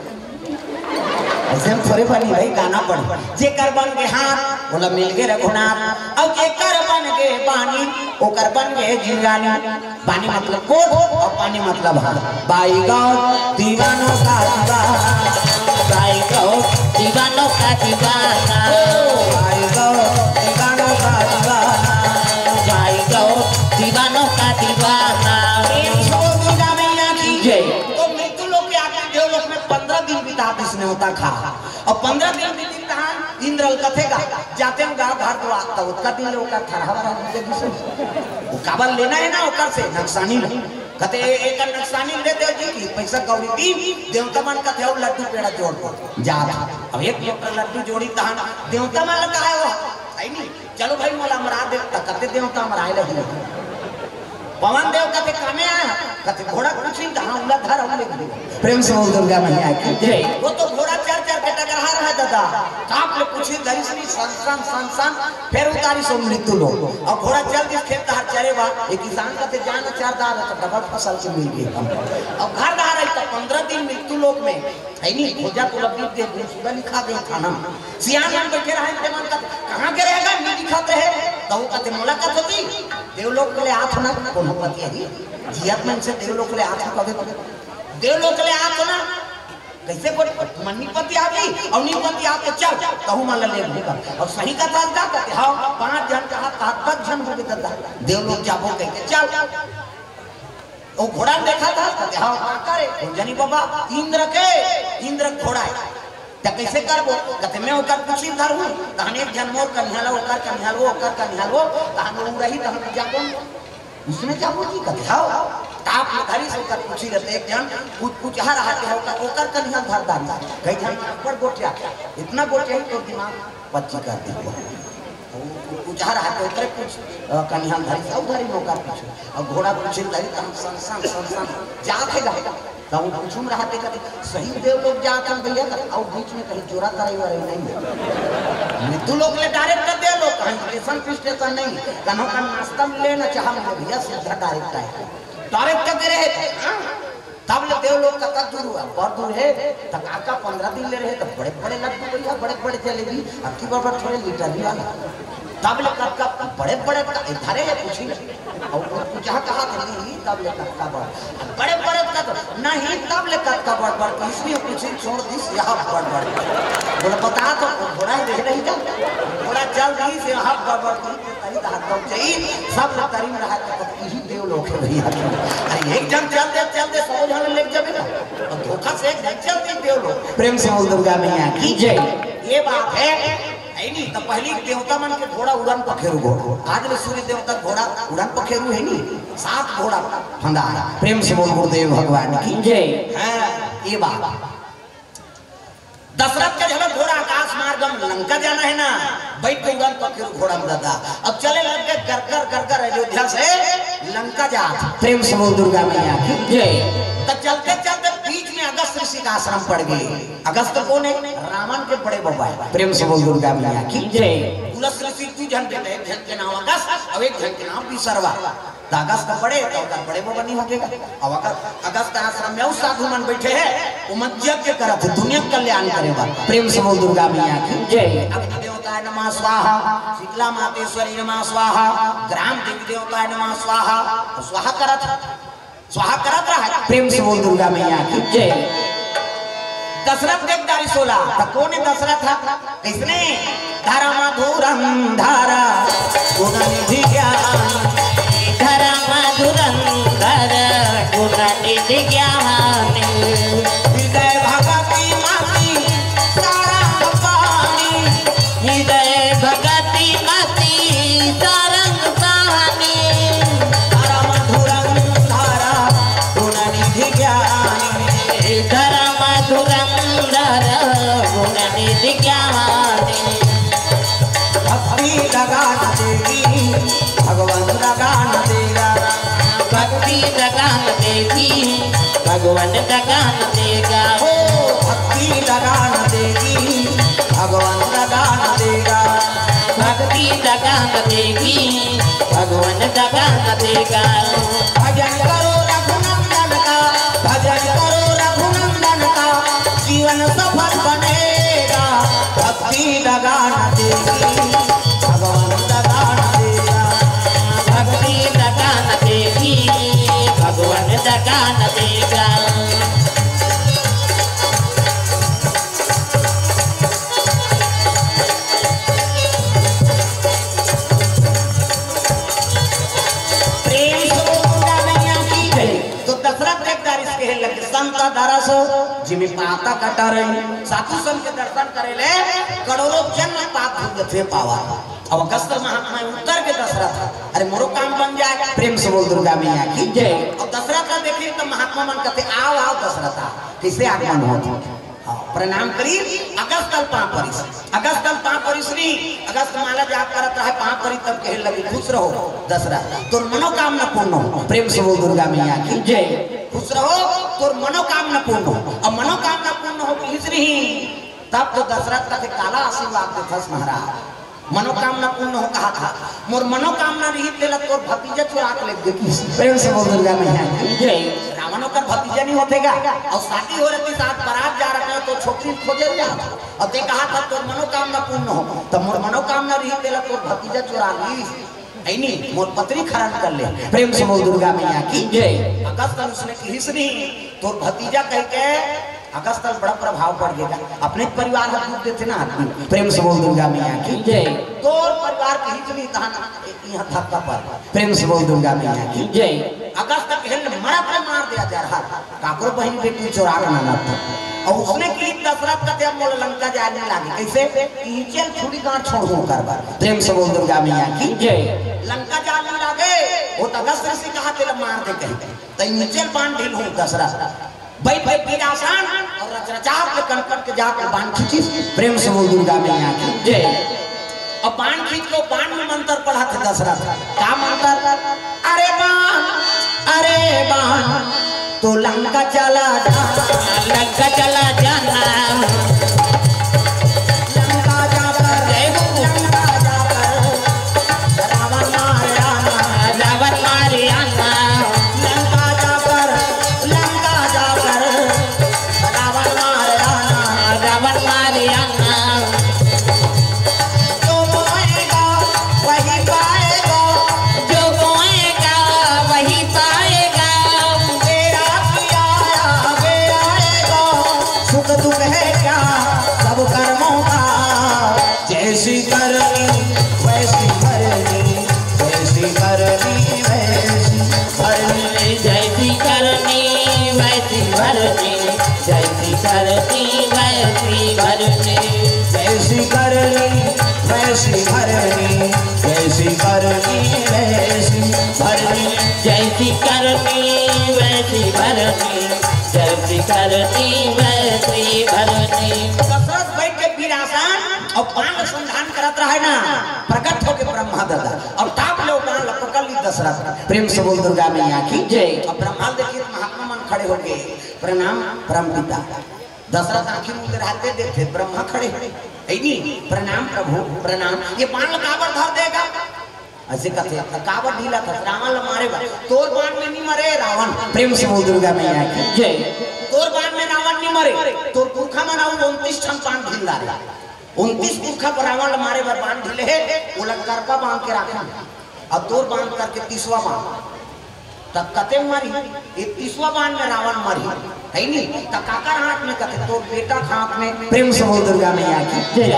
ऐसे हम थोड़े बनी भाई, गाना पढ़। जेकर बन के हाथ, बोला मिल के रघुनाथ। अब जेकर बन के पानी, ओकर बन के जिंगानी। पानी मतलब कोट और पानी मतलब हाथ। भाई गाओ दीवानों का दीवाना। भाई गाओ दीवानों का दीवाना। भाई गाओ दीवानों का दीवाना। भाई गाओ दीवानों का दीवाना। प्रेम से बोल दुर्गा मैया की जय। तो मृत्यु लोक के आगे देव लोक में पंद्रह दिन बिता दिस ने होता खा। और पंद्रह दिन बीतिन तहान इंद्र ल कथे गा, जातेन गा घर दुआर, त ओतका दिन ले ओकर थरहा वरहा हो जाही सो। वो काबर लेना है ना ओकर से, नक्सानी ल। कथे, "ए-, एकर नक्सानी ल दे देव जी की, पैसा कौड़ी दी।" देवता मन कथे, "अउ लड्डू पेड़ा जोड़ दो।" जात। अब एक लोटा लड्डू जोड़ी तहान, देवता मन ल कहा है वो, है नी? "चलो भाई, मोला अमरा दे।" त कथे देवता अमराए लगी। पवन देव कथे, "कामे आया?" कथे, "घोड़ा पूछिन, कहाँ उला धर, उले।" प्रेम से बोल दुर्गा मैया की जय। वो तो घोड़ा चढ़ चढ़ के टकरा रहा है दादा। कांप ले पूछिन धरिस नी, सन सन सन सन, फिर उतारिस ओ मृत्यु लोक। और घोड़ा चल दिस खेत डहर चरे बा, एक किसान कथे, "जाना चार दार है तो डबल फसल के मिल गई।" अब घर डहर आई तो पंद्रह दिन मृत्यु लोक में, है नी, खोजा तो लगी दे, गुमशुदा लिखा गया थाना। सियान मन बैठे रहे, ते मन कथे, "कहाँ के रहेगा, नी दिखाते हैं?" तो वो कथे, "मुलाकात होती, देवलोक के लिए हाथ ना, कोनो पति है, जियत मन से देवलोक के लिए हाथ ना कभी।" देवलोक ले आत हो ना, कइसे गोठ मन नी पतियावही, अउ नी पतियावही त चल, तहू मन ला लेगहूं। अउ सही कथस गा, कथे, "हव।" पांच झन कहा, कहा, दस झन होगे ददा, देवलोक जाबो कहिके, चल। ओ घोड़ा ल देखत हस, कथे, "हव।" "काकर ए?" "कोन जनी बबा, इंद्र के, इंद्र के घोड़ा ए।" "त कइसे करबो?" कथे, "मैं ओकर पूछी ल धरहूं, तहन एक झन मोर कनिहा ल, ओकर कनिहा ल, ओकर कनिहा ल, तहन ओ रही, तहन जाबो।" "उसने जाबो जी?" कथे, "हव।" ताप ल धरिस ओकर पूछी ल, त एक झन कुछ कुछ हर हाथे ओकर, ओकर कनिहा ल धर डारिस। कई झन अब्बड़ गोठिया, इतना गोठिया ही तो दिमाग पच्ची कर दी। कुछ हर हाथे ओकरे पूछ, अ, कनिहा ल धरिस, अउ धरिन ओकर पूछी ल, अउ घोड़ा पूछी ल धरिस, त हम सन सन, सन सन जात हे गा। त वो पूछू म रहत हे, कथे, "सही देवलोक जात हन भइया?" कथे, "अउ बीच में कहीं चोरा करई वरई नहीं हे। मृत्यु लोक ले direct देवलोक, कहीं स्टेशन पे स्टेशन नहीं, कन्हो का नाश्ता मिले ना चाह मिले भइया, सीधा direct आए। Direct दे रहे थे, हाँ?" तब ले देवलोक कतका दूर हुआ, बहुत दूर हे। त काका पंद्रह दिन ले रहे, त बड़े-बड़े लड्डू भइया, बड़े-बड़े जलेबी, अबकी बार थोड़े लीटर भी वाला। तब ले कतका बड़े-बड़े त-, धरे हे पूछी ल। अउ वो पूछा कहा था, "नहीं, तब ले कतका बड़?" बड़े-बड़े कत-, "नहीं, तब ले कतका बड़ बड़?" इसलिए पूछी ल छोड़ दिस, यहाँ बड़ बड़। बोले, "बता तो, घोड़ा ही देख नहीं था, घोड़ा चल दिस, यहाँ बड़ बड़।" तरी दहात तब जाई, सब ल तरी म रहा त इही देवलोक हे भइया। अरे एक झन चल दे, चल दे, सौ झन लेके जाबे ना। अउ धोखा से एक झन चल दे देवलोक। प्रेम से बोल दुर्गा मैया की जय। ये बात हे, हे नी? त पहिली देवता मन के घोड़ा उड़न पखेरू घोड़ा, आज ले सूर्य देवता घोड़ा उड़न पखेरू हे नी, सात घोड़ा फंदा। प्रेम से बोल गुरुदेव भगवान की जय। हाँ, ये बात। दशरथ के घलो घोड़ा आकाश मार्ग म लंका जाना हे ना, बइठ के उड़न पखेरू घोड़ा म ददा। अब चले लग गे गरगर गरगर अयोध्या से लंका जात। प्रेम से बोल दुर्गा मैया की जय। त चलते चलते बीच में अगस्त ऋषि का आश्रम पड़ गे। अगस्त कोन हे? रावण के बड़े बबा हे। प्रेम से बोल दुर्गा मैया की जय। पुलस ऋषि दू झन बेटा, एक झन के नाम अगस्त अउ एक झन के नाम विसर्वा। त अगस्त बड़े, त ओकर बड़े बबा नी होगे गा। अउ अगर अगस्त आश्रम में अउ साधु मन बइठे हे, ओमन यज्ञ करत हे, दुनिया के कल्याण करे बर। प्रेम से बोल दुर्गा मैया की जय। अग्नि देवताय नमः स्वाहा, शीतला मातेश्वरी नमः स्वाहा, ग्राम देवी देवताय नमः स्वाहा, अउ स्वाहा करत हे, स्वाहा करत रहा। प्रेम से बोल दुर्गा मैया की जय। दशरथ देख डारिस ओला, त कोन हे दशरथ ह? कइसने? धर्म धुरंधर गुण निधि ज्ञान, धर्म धुरंधर गुण निधि ज्ञान। हृदय भगति मति सारंग पानी, हृदय भगति मति सारंग पानी। धर्म धुरंधर गुण निधि ज्ञानी, धर्म धुरंधर गुण निधि ज्ञानी। भक्ति लगान देगी, भगवान लगान देगा। भक्ति लगान देगी, भगवान लगान देगा। हो, भक्ति लगान देगी, भगवान लगान देगा। भक्ति लगान देगी, भगवान लगान देगा। भजन करो रघुनंदन का, भजन करो रघुनंदन का, जीवन सफल बनेगा। भक्ति लगान देगी, भगवान लगान देगा। भक्ति लगान देगी, भगवान लगान देगा। प्रेम से बोल दुर्गा मैया की जय। तो दशरथ देख डारिस, कहे लगे, संत दरस जिमि पातक टरई। साधु संत के दर्शन करे ले करोड़ों जन्म पाप धुल जथे पावा। अब अगस्त महात्मा उतर के दशरथ, अरे मोरो काम बन जाय। प्रेम से बोल दुर्गा मैया की जय। अब दशरथ ला देखिस त महात्मा मन कथे, "आव, आव दशरथ, आव।" कइसे आगमन होत हे? हाँ, प्रणाम करिस, अगस्त ल पाँव परिस। अगस्त ल पाँव परिस नी, अगस्त माला जाप करत रहे, पाँव परिस तब कहे लगे, "खुश रहो दशरथ, तोर मनोकामना पूर्ण हो।" प्रेम से बोल दुर्गा मैया की जय। "खुश रहो, तोर मनोकामना पूर्ण हो।" अब मनोकामना पूर्ण हो कहिस नी, तब तो दशरथ कथे, "काला आशीर्वाद देथस महाराज।" मनोकामना पूर्ण हो कहा था, मोर मनोकामना रही तेला तोर भतीजा चुरा के ले गे। प्रेम से बोल दुर्गा मैया की जय। रावण ओकर भतीजा नहीं होथे गा, अउ शादी हो रहतिस, आज बारात जा रहे हो तो छोकरी खोजे जा, अउ ते कहा था तोर मनोकामना पूर्ण हो, त मोर मनोकामना रही तेला तोर भतीजा चुरा ली। है नी, मोर पत्नी हरण कर ले। प्रेम से बोल दुर्गा मैया की जय। अगस्त उसने किहिस नहीं, तोर भतीजा कह के अगस्त बड़ा प्रभाव पड़ गया। अपने परिवार का दुख देते ना आदमी। प्रेम से बोल दुर्गा मैया की जय। तोर परिवार किहिस नहीं तहां यहाँ धक्का पर। प्रेम से बोल दुर्गा मैया की जय। अगस्त कहन मरत में मार दिया जा रहा, काकरो बहन बेटी चोरा के ना लाता। और उसने की दशरथ का, "अब मोला लंका जाए नहीं लागे।" कैसे? "इचल छुरी गांठ छोड़ हूं कर बर।" प्रेम से बोल दुर्गा मैया की जय। लंका जाए नहीं लागे, वो तो अगस्त ऋषि कहा तेला मार दे कहीं। तो इचल बांध ढील हूं दशरथ। बैठ बैठ के आसान और रचरचाव के कनपट के जाके बांध खींचिस। प्रेम से बोल दुर्गा मैया की जय। अब बांध खींच लो, बांध में मंत्र पढ़ा थे दशरथ। का मंत्र? "अरे बांध, अरे बांध, तू लंका चला जा, लंका चला जाना।" लंका जाकर, जय हो। लंका जाकर रावण मार आना। रावण मार आना। लंका जाकर, लंका जाकर रावण मार आना। रावण मार आना। जो बोएगा वही पाएगा। जो बोएगा वही पाएगा। मेरा किया, मेरा आएगा। सुख दुख है क्या सब कर्मों का। जैसी करनी वैसी भरनी, जैसी करनी वैसी भरनी। जैसी करनी वैसी भरनी, जैसी करनी वैसी भरनी। जैसी करनी वैसी भरनी, जैसी करनी वैसी भरनी। जैसी करनी वैसी भरनी, जैसी करनी वैसी भरनी। दशरथ बैठ के वीरासन और बाण संधान करत रहे ना, प्रकट होके ब्रह्मा दादा और टाप ले बाण ला पकड़ ली दशरथ। प्रेम से बोल दुर्गा मैया की जय। अब ब्रह्मा देखिए महात्मा मन खड़े होके, "प्रणाम परम पिता।" दशरथ आंखी मूंद रहते देखते ब्रह्मा खड़े, "ऐ नी, प्रणाम प्रभु, प्रणाम। ये बाण ला काबर धर देगा?" ऐसे कथे, "काबर ढीला था रावण ला मारे बर?" "तोर बाण में नहीं मरे रावण।" प्रेम से बोल दुर्गा मैया की जय। "तोर बाण में रावण नहीं मरे, तोर पुरखा मन अउ उनतीस ठन बाण ढील डारे।" उनतीस पुरखा बर रावण ल मारे बर बाण ढीले हे, ओला करपा बांध के राखन। अब तोर बांध करके तीसवा बांध। त कते मरही? ये तीसवा बांध में रावण मरही, है नी? त काकर हाथ में कथे? तोर बेटा के हाथ में। प्रेम से बोल दुर्गा मैया की जय।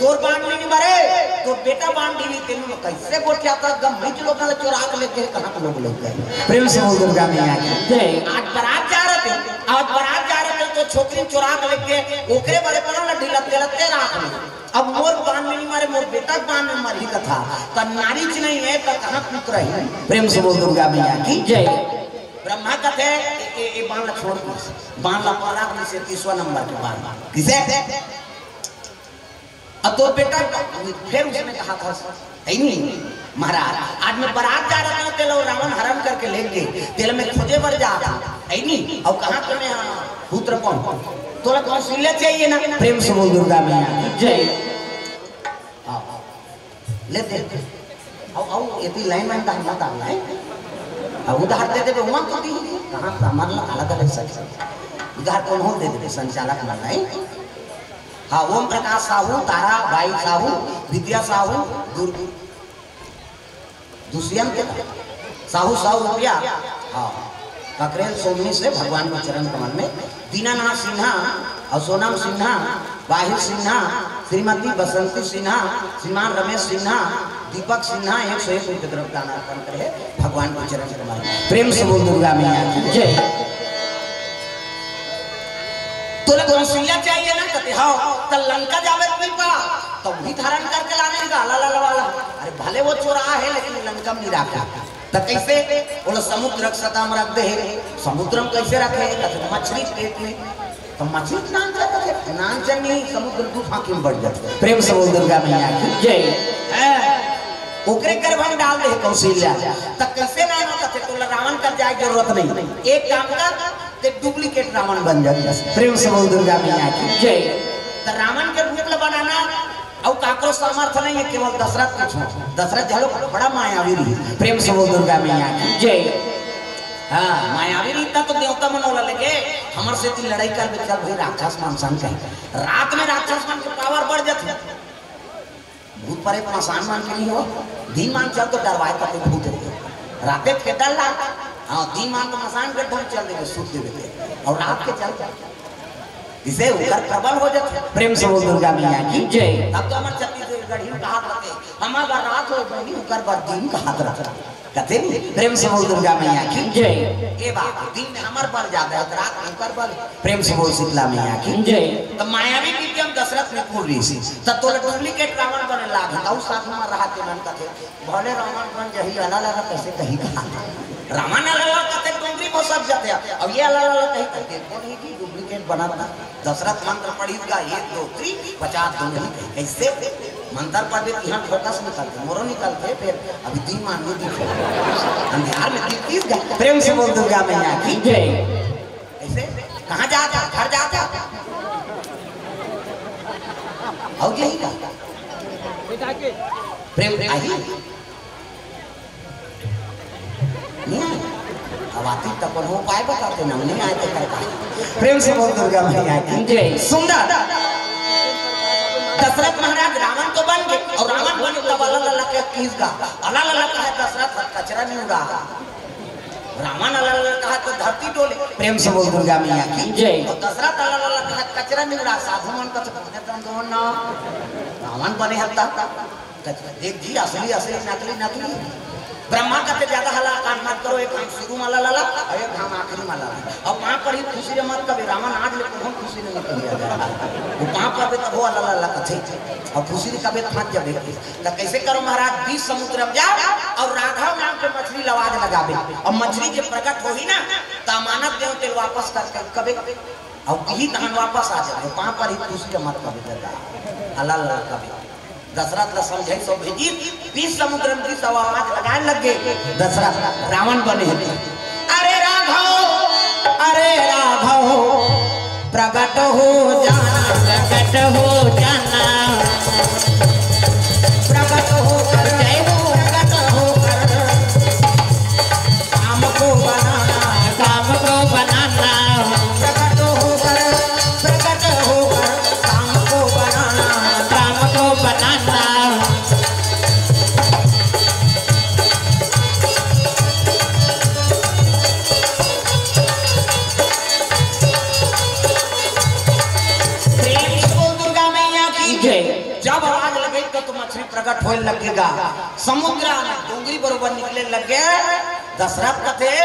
तोर बांध में नहीं मरे, तोर बेटा बांध ढीली, तेनू में कैसे गोठिया तक गम मिच लोग चोरा के लेके कहाँ के लोग लेके। प्रेम से बोल दुर्गा मैया की जय। आज बारात जा रहे थे, आज बारात जा रहे थे तो छोकरी चोरा के लेके ओकरे बड़े पड़ा ना ढीला तेरा तेरा हाथ में। अब मोर बांध में नहीं मारे, मोर बेटा के बांध में मारही कथा, त नारी च नहीं है, त कहाँ पुत्र है? प्रेम से बोल दुर्गा मैया की जय। ब्रह्मा कथे, "ए, ए, ए बांध ला छोड़ दीस, बांध ला पकड़ा दीस, तीसवा नंबर के बांध।" किसे? अब तो बेटा, फिर उसने कहा था, "है नहीं, महाराज, आज मैं बारात जा रहा था, तेला रावण हरण करके ले गए, तेला मैं खोजे बर जा रहा था, है नहीं, और कहाँ के मैं, हाँ, पुत्र कौन? तोला कौशल्या चाहिए ना?" प्रेम से बोल दुर्गा मैया की जय। आओ, आओ। ले दे। आओ, आओ, ये भी लाइन में दान मत आना है। अब उधार दे देबे, वहाँ तो दी। कहाँ सामान ला अलग अलग सच। उधार कौन हो दे देबे, संचालक मन नहीं। हाँ, ओम प्रकाश साहू, तारा बाई साहू, विद्या साहू, दुर्ग दुष्यंत साहू, सौ रुपया। हाँ, ककरेल सोमनी से भगवान के चरण कमल में। दीनानाथ सिन्हा और सोनम सिन्हा, बाहिर सिन्हा, श्रीमती बसंती सिन्हा, श्रीमान रमेश सिन्हा, दीपक सिन्हा एक सौ एक रुपये द्रव्य दान अर्पण करे भगवान के चरण कमल में। प्रेम से बोल दुर्गा मैया की जय। तोला कौशल्या चाहिए ना? कते, "हाँ।" त लंका जावे तो नहीं पड़ा, तो वही धारण करके लाने का, ला, ला, ला, ला। अरे भले वो चोरा है, लेकिन लंका में नहीं रखा। त कैसे? बोलो, "समुद्र के सतह में रख दे।" समुद्र में कैसे रखे? कहते, "मछली पेट में।" तो मछली के नाम क्या कहते? नाम जन नहीं, समुद्र तूफान की में बढ़ जाते। प्रेम से बोल दुर्गा मैया की जय। हैं? ओकरे गर्भ में डाल दे कौशल्या। त कैसे नाम कहते? तोला रावण कर जाए जरूरत नहीं। एक काम कर, ते डुप्लीकेट रावण बन जाते। प्रेम से बोल दुर्गा मैया की जय। त रावण के रूप ला बनाना और काकरो सामर्थ्य नहीं है, केवल दशरथ के छोड़। दशरथ जो है बड़ा मायावी रही। प्रेम से बोल दुर्गा मैया की जय। हाँ, मायावी रही त तो देवता मन ओला लेके हमर से ती लड़ाई कर बे, चल भाई राक्षस मन संग कहीं। रात में राक्षस मन के पावर बढ़ जाते। भूत परेत मसान मान के नहीं हो, दिन मान चल तो डरवाए करते भूत है। राते के डर लाग, हाँ, दिन मान तो मसान के ढंग चल देवे, सूत देवे के। और रात के चल, इसे उकर प्रबल हो जाते। प्रेम से बोल दुर्गा मैया की जय। तब तो हमारे छत्तीसगढ़ी में कहा करते, "हमार बर रात हो बनी, उकर बर दिन" कहा करते। कथे नहीं, प्रेम से बोल दुर्गा मैया की जय। ए बात, दिन में हमर बल ज्यादा है, रात में उकर बल। प्रेम से बोल शीतला मैया की जय। तो मायावी विद्या में दशरथ में पूरी सी, तब तोला डुप्लीकेट रावण बने लाग, तऊ साधु मन रहा के मन कथे, "भले रावण बन जही, अला लला कैसे कही कहा।" रावण अला लला कथे डोंगरी में सब जाते हैं। अब ये अला लला कही कही, "देखो नहीं जी, डुप्लीकेट बना था।" दशरथ मंत्र पढ़ी का, एक, दो, तीन, पचास, दो नहीं कही। कैसे? मंत्र पढ़ के यहाँ फोकस निकलते, मोरो निकलते, फिर अभी दिन मान नहीं दिखे। अंधियार में तीस, तीस घंटे। प्रेम से बोल दुर्गा मैया की जय। कैसे? कहाँ जाता? घर जाता? और यही का? प्रेम आई? नहीं। अब आती तब कोनो उपाय बताते ना, नहीं आए तो करता। प्रेम से बोल दुर्गा मैया की जय। सुंदर। दशरथ महाराज रावण तो बन गए, और रावण बने तब अला लला के किस गा? अला लला कहे दशरथ कचरा नहीं उड़ा। रावण अला लला कहा तो धरती डोले। प्रेम से बोल दुर्गा मैया की जय। और दशरथ अला लला कहा कचरा नहीं उड़ा, साधु मन का तो बने तम दोनों ना। रावण बने हत्ता। देख जी, असली, असली, नकली, नकली। ब्रह्मा कहते, "ज्यादा हला कान मत करो, एक हम शुरू में अला लला, और एक हम आखिरी में अला लला।" अब वहां पर ही खुशी रे मत कभी, रावण आज ले तुम खुशी रे मत कभी। वो पांव पर भी तब वो अला लला कथे, और खुशी रे कभी फंस जावे। तो कैसे करो महाराज, बीच समुद्र में जाओ और राघव नाम के मछली लवाज लगावे, और मछली जब प्रकट होही ना, तो अमानत देव तेल वापस करके कबे, और यही धान वापस आ जावे, पांव पर ही खुशी रे मत कभी दादा, अला लला कभी। दशरथ ला समझाई सो भेजी, बीच समुद्र में बीच आवाज लगाए लग गए। दशरथ रावण बने हैं। अरे राघव, अरे राघव, प्रकट हो जाना, प्रकट हो जाना, प्रकट होकर, जय हो, प्रकट होकर काम को बनाना, काम को बनाना, प्रकट होकर, प्रकट होकर काम को बनाना, काम को बनाना। प्रेम से बोल दुर्गा मैया की जय। जब आवाज लगे तो मछली प्रकट होए लगेगा, समुद्र में डोंगरी बरोबर निकले लगे। दशरथ कथे,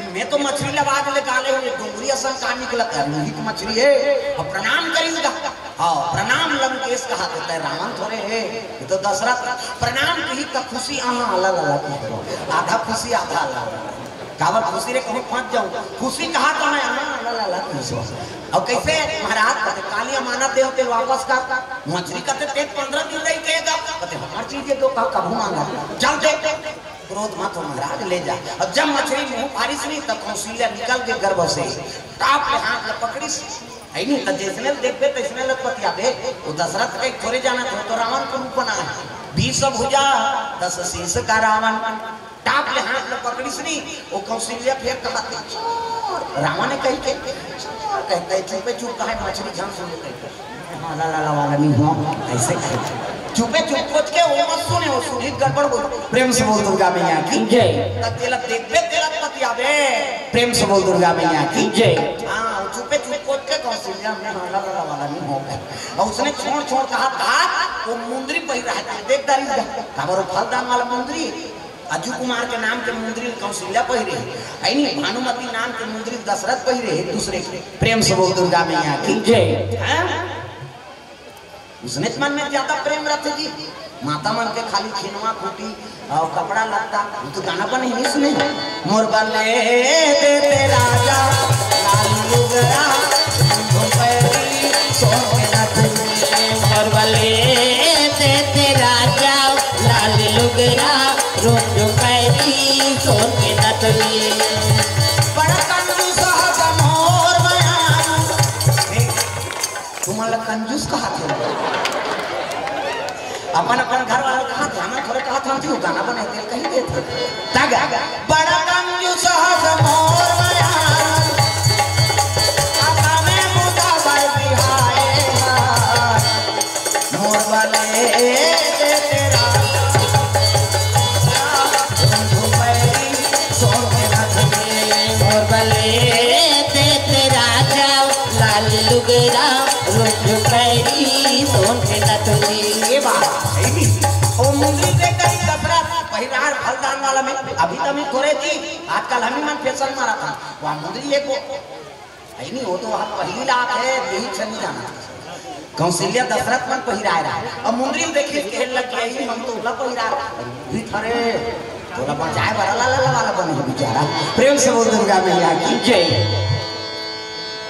"इनमें तो मछली लवाज ले गाले हुए, डोंगरी असन का निकलत है, लोहित मछली है, और प्रणाम करेगा।" हाँ, प्रणाम लंकेश कहा तो तय रावण थोड़े है, ये तो दशरथ प्रणाम की तो खुशी, आहा, अला लला की हो। आधा खुशी, आधा अला लला। काबर खुशी रे, कहूँ फंस जाऊँ, खुशी कहा तो मैं, आहा, अला लला की हो। और कैसे महाराज कहते, "काली अमानत देव तेल वापस कर।" मछली कहते, "तेल पंद्रह दिन रही कहेगा।" कहते, "हर चीज ये दो का कभू मांगा, चल दे।" क्रोध मत हो महाराज, ले जा। अब जब मछली मुंह फारिस नहीं, तब कौशल्या निकल के गर्भ से टाप ले हाथ ले पकड़िस, है नहीं, तो जैसने देखबे तैसने लग पतियाबे। वो दशरथ के थोड़े जाना था, तो रावण को रूप बना है। बीस भुजा, दस शीश का रावण, टाप ले हाथ ले पकड़िस नहीं, वो कौशल्या फिर कहा, "चोर।" रावण ने कही के, "चोर," कहता है, चुपे चुप कहा है, मछली झन सुने कहते। हाँ, ला, ला, ला वाला नहीं हुआ, ऐसे कहे। चुपे चुप कोच के वो मत सुने, वो सुनी गड़बड़ हो। प्रेम से बोल दुर्गा मैया की जय। तब तेला देखबे, तेला पतियाबे। प्रेम से बोल दुर्गा मैया की जय। हाँ, वो चुपे चुप कोच के कौशल्या में, हाँ, ला, ला, ला वाला नहीं हुआ। और उसने छोड़, छोड़ कहा, कहा, वो मुंदरी पहिरा है, देख दारी, काबर वो फलदान वाला मुंदरी। अजू कुमार के नाम के मुंदरी कौशल्या पहिरे हे, ऐनी भानुमति नाम के मुंदरी दशरथ पहिरे हे, दूसरे के। प्रेम से बोल दुर्गा मैया की जय। हैं? उसने मन में ज्यादा प्रेम रथे जी। माता मन के खाली खिनवा खूंटी और कपड़ा लत्ता, वो तो गाना बने ही सुने। मोर बले दे दे राजा लाल लुगरा, रुपैरी सोने नथुनी। मोर बले दे दे राजा लाल लुगरा, रोज पैरी सोन के नथनी। बड़ा कंजूस हस मोर मयारू। ए, तुमन ला कंजूस कहा थे? अपन, अपन घर वाला कहा थे, हमें थोड़े कहा था, हम गाना बने थे, कहीं दे थे। तग, बड़ा कंजूस हस मोर मयारू। आता में मुदा बर बिहाए हा। मोर बले दे ये बात सही भी। ओ मुंदरी लेकर ही दशरथ पहिरार फलदान वाला में अभी तभी थोड़े जी, आजकल हम ही मन फैशन मारा था। वहाँ मुंदरी लेको है नहीं, वो तो वहाँ पहली लात है, यही छनी जाना। कौशल्या दशरथ मन पहिराए रहा। अब मुंदरी में देखिए, कहे लग गया, "ई मन तो उला पहिरा भी थरे।" बोला, "बचाए वाला ला, ला, ला वाला बने हो बेचारा।" प्रेम से बोल दुर्गा मैया की जय।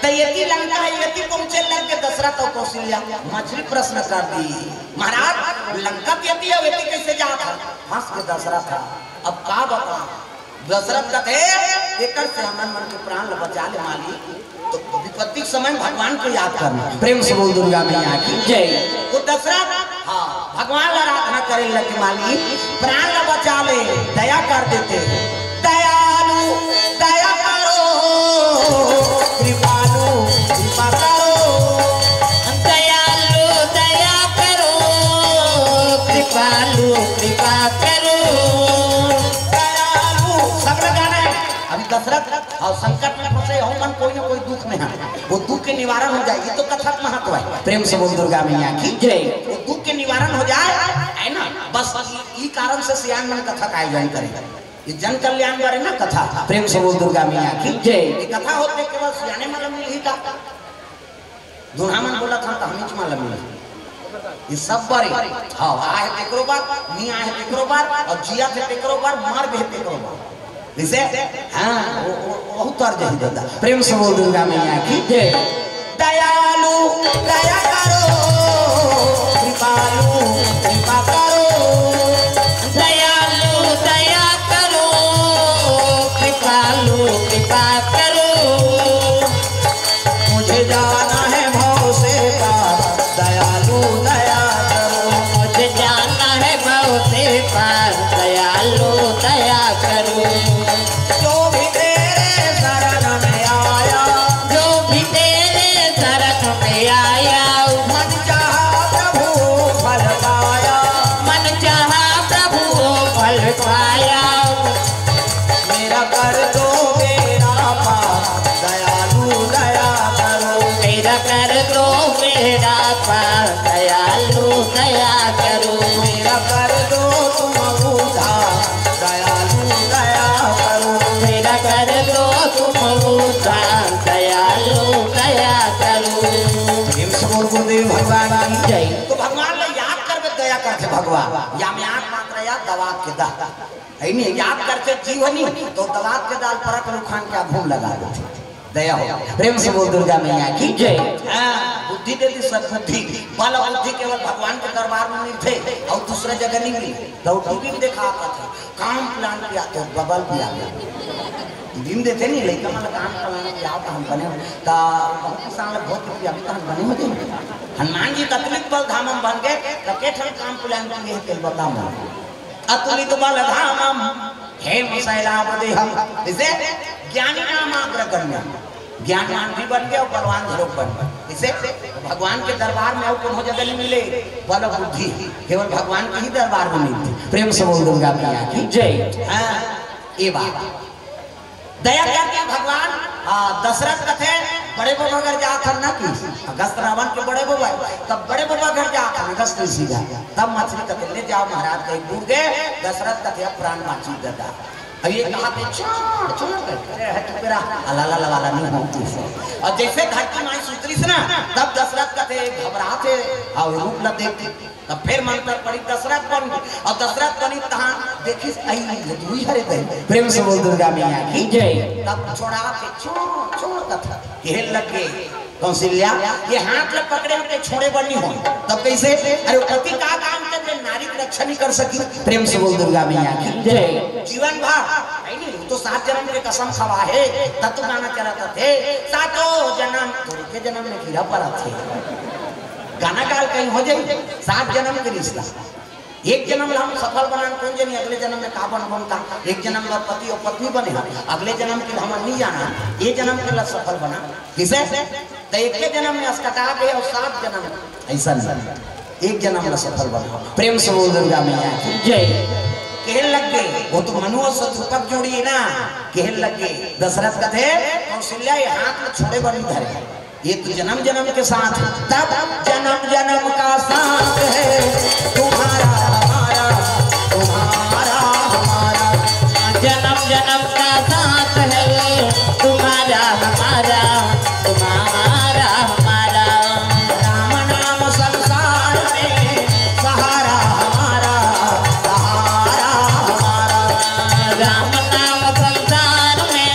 तो यति लंका है, यति पहुंचे लग के दशरथ और कौशल्या मछली प्रश्न कर दी, "महाराज, लंका तो यति है, यति कैसे जात है?" हंस के दशरथ था, "अब का बता?" दशरथ कथे, "एकर से हमन मन के प्राण ल बचा ले मालिक।" तो विपत्ति के समय भगवान को याद करना। प्रेम से बोल दुर्गा मैया की जय। वो दशरथ, हाँ, भगवान ल आराधना करे लगे, "मालिक, प्राण ल बचा ले, दया कर देते।" दयालु, दया करो, कृपालु, कृपा करो। दयालु, दया करो, कृपालु, कृपा करो। दयालु, सब लोग जाने। अभी दशरथ और संकट में फंसे हो मन, कोई ना कोई दुख में है, वो दुख के निवारण हो जाए, ये तो कथा का महत्व है। प्रेम से बोल दुर्गा मैया की जय। वो दुख के निवारण हो जाए, है ना? बस ई कारण से सियान मन कथा का आयोजन करे, ये जन कल्याण बारे ना कथा। प्रेम से बोल दुर्गा मैया की जय। ये कथा होते केवल सियाने मन मिलही का? दूल्हा मन बोला था तो हम ही च मन मिलही। ये सब बारे, हाँ, आए तेकरो बार, नहीं आए तेकरो बार, और जिया थे तेकरो बार, मर भी तेकरो बार। जैसे, हाँ, वो, वो, वो उतर जाही दादा। प्रेम से बोल दुर्गा मैया की जय। दयालु, दया करो, कृपालु, कृपा करो। दयालु, दया करो, कृपालु, कृपा करो। मुझे जाना है भव से पार, दयालु दया करो। मुझे जाना है भव से पार, दयालु दया करो। जो भी तेरे शरण में आया, जो भी तेरे शरण में आया, मन चाहा प्रभु फल पाया। मन चाहा प्रभु फल पाया। मेरा कर दो बेड़ा पार, दयालु दया करो। मेरा कर दो बेड़ा पार, दयालु दया करो। मेरा कर दो तुम उद्धार, दयालु दया करो। मेरा कर दो तुम उद्धार, दयालु दया करो। प्रेम से बोल गुरुदेव भगवान की जय। तो भगवान ला याद करबे दया करथे भगवान। या में आंख मात्र या दवा के दा। है नहीं, याद करथे जीवनी, तो दवा के दाल परख लुखान के घूम लगा देथे। दया हो। प्रेम से बोल दुर्गा मैया की जय। हाँ, बुद्धि दे दी सद्बुद्धि, बल बुद्धि केवल भगवान के दरबार में मिलथे और दूसरा जगह नहीं मिले। तो टीवी में देखा आता था, काम प्लान किया तो बबल भी आ गया। टीवी में देखे नहीं, लेकिन मन काम प्लान किया तो हम बने, तो बहुत किसान लोग बहुत किया, अभी तो हम बने हो गए। हनुमान जी तकलीफ बल धाम हम बन गए, तो के ठन काम प्लान किए तेल बता मन। अतुलित बल धामम हेम शैलाभ देहम। इसे ज्ञानी नाम अग्रगण्य, ज्ञानवान भी बन गए और बलवान घरों बन गए। इसे भगवान के दरबार में और कोनो जगह नहीं मिले बल बुद्धि, केवल भगवान के ही दरबार में मिलती। प्रेम से बोल दुर्गा मैया की जय। हाँ, ये बात। दया करके भगवान, हाँ, दशरथ कथे, बड़े बाबा घर जात हन ना कि अगस्त रावण के बड़े बाबा, तब बड़े बाबा घर जात हन अगस्त ऋषि घर, तब मछली कथे, "ले जाओ महाराज, कहीं बूड़ गए।" दशरथ कथे, "अब प्राण बाँची दादा।" अब ये कहा थे, "छोड़, छोड़," करके, "अरे, है तू मेरा हलाला लवाला नहीं हो तू।" और जैसे धरती माई सुतरी से ना, तब दशरथ कथे, घबरा थे, और रूप ला देख के तब फिर मंत्र पड़ी, दशरथ बन, और दशरथ बनी तहाँ देखिस, "आई, ये तू ही हरे दे।" प्रेम से बोल दुर्गा मैया की जय। तब छोड़ा के, "छोड़, छोड़," कथा कहे लगे कौशल्या, "ये हाथ ल पकड़े होते छोड़े बनी हो।" तब कैसे? अरे पति का काम करते नारी की रक्षा नहीं कर सकी। प्रेम से बोल दुर्गा मैया की जय। जीवन भर, है नहीं, तो सात जन्म के कसम खवा है, तब तो गाना चलाता थे, "सातों जन्म, तो के जन्म में गिरा पड़ा थे।" गाना गाल कहीं हो जाए, सात जन्म के रिश्ता। एक जन्म ला हम सफल बनान, कोन जनी अगले जन्म में का बनबो का। एक जन्म ला पति और पत्नी बने हन, अगले जन्म के ला हमन नहीं जाना, ये जन्म के ला सफल बना। किसे? तो एक के जन्म में अस्कटा गए और सात जन्म ऐसा नहीं, एक जन्म ला सफल बना। प्रेम से बोल दुर्गा मैया की जय। कहन लग गए, वो तो मनु और शत्रुपक जोड़ी है ना, कहन लग गए दशरथ कथे, कौशल्या ये हाथ में छोड़े बनी धरे। ये तो जन्म जन्म के साथ, तब जन्म जन्म का साथ है तुम्हारा हमारा, तुम्हारा हमारा। जन्म जन्म का साथ है तुम्हारा हमारा, तुम्हारा हमारा। राम नाम संसार में सहारा हमारा, सहारा हमारा। राम नाम संसार में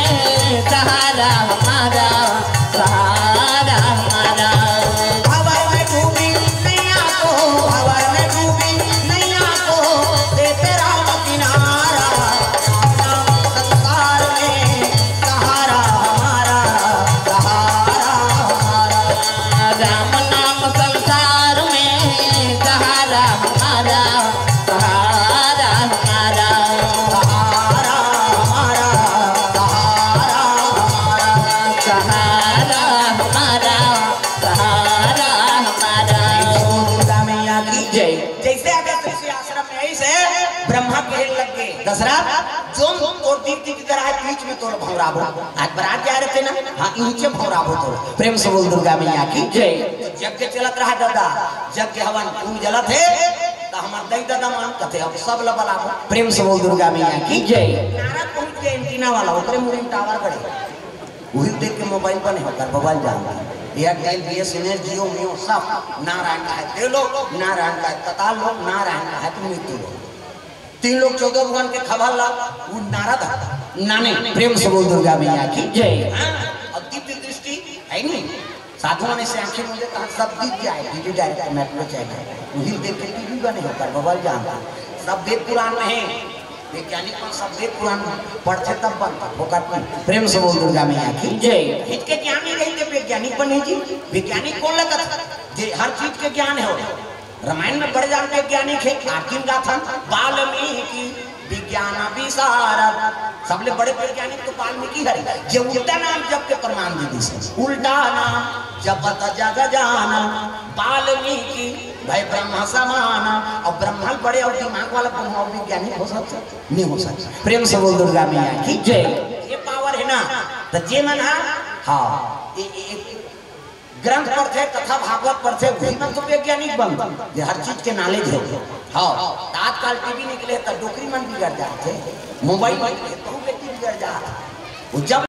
सहारा हमारा, सहारा हमारा। भंवर में डूबी नैया को, भंवर में डूबी नैया को, दे तेरा किनारा। संसार में सहारा हमारा, सहारा हमारा। राम नाम संसार में सहारा हमारा, सहारा हमारा। सहारा हमारा, सहारा हमारा। सहारा हमारा, सहारा हमारा। दुर्गा मैया की जय। जैसे अगस्त ऋषि आश्रम में, ऐसे ब्रह्मा कहे लग गए, दशरथ, जो तोर दीदी की तरह है, बीच में तोर भंवराबो। आज बरात जा रहे थे ना, हाँ, इनके भंवराबो तोर। प्रेम से बोल दुर्गा मैया की जय। तो यज्ञ चलत रहा दादा, यज्ञ हवन कुंभ जलत है, तो हमार दई दादा मान कहते, अब सब ला बलाबो। प्रेम से बोल दुर्गा मैया की जय। नारद पहुंच गए एंटीना वाला, ओकरे मुड़ी में टावर गड़े। वही देख के मोबाइल बने होकर बबल जान। एयरटेल, बीएसएनएल, जियो मियो सब नारायण का है। तेलो नारायण का है, तताल लोग नारायण का है, तुम मिट्टी लोग। तीन लोग चौदह भगवान के खबर ला, वो नारद नाने। प्रेम से बोल दुर्गा मैया की जय। हाँ, और दिव्य दृष्टि है नहीं। साधु मन से आंखें मूंदे तो सब दिख जाए, डीडी डायरेक्ट मेट्रो चैनल। वही देख के टीवी बने होकर बबल जान। सब वेद पुराण में है। वैज्ञानिक मन सब वेद पुराण पढ़थे तब बनथे, फोकट में। प्रेम से बोल दुर्गा मैया की जय। हित के ज्ञान नहीं रही तो वैज्ञानिक बने जी। वैज्ञानिक कौन लगत? जे हर चीज के ज्ञान है। रामायण में बड़े जान वैज्ञानिक है, आकिन गाथन, वाल्मीकि विज्ञान विशारद। सबले बड़े वैज्ञानिक तो वाल्मीकि हरे, जे उल्टा नाम जप के प्रमाण दे दिस। उल्टा नाम जपत जग जान, वाल्मीकि भय ब्रह्म समान। और ब्रह्मा बड़े और दिमाग वाला ब्रह्मा और वैज्ञानिक हो सकता? नहीं हो सकता। प्रेम से बोल दुर्गा मैया की जय। ये पावर है ना, तो जे मन हा, हाँ, ये, ये, ये ग्रंथ पढ़थे, कथा भागवत पढ़थे, वही मन तो वैज्ञानिक बनथे, जे हर चीज के नॉलेज हो। हाँ, आजकल टीवी निकले तो डोकरी मन बिगड़ जाथे, मोबाइल निकले तो व्यक्ति बिगड़ जाथे। वो जब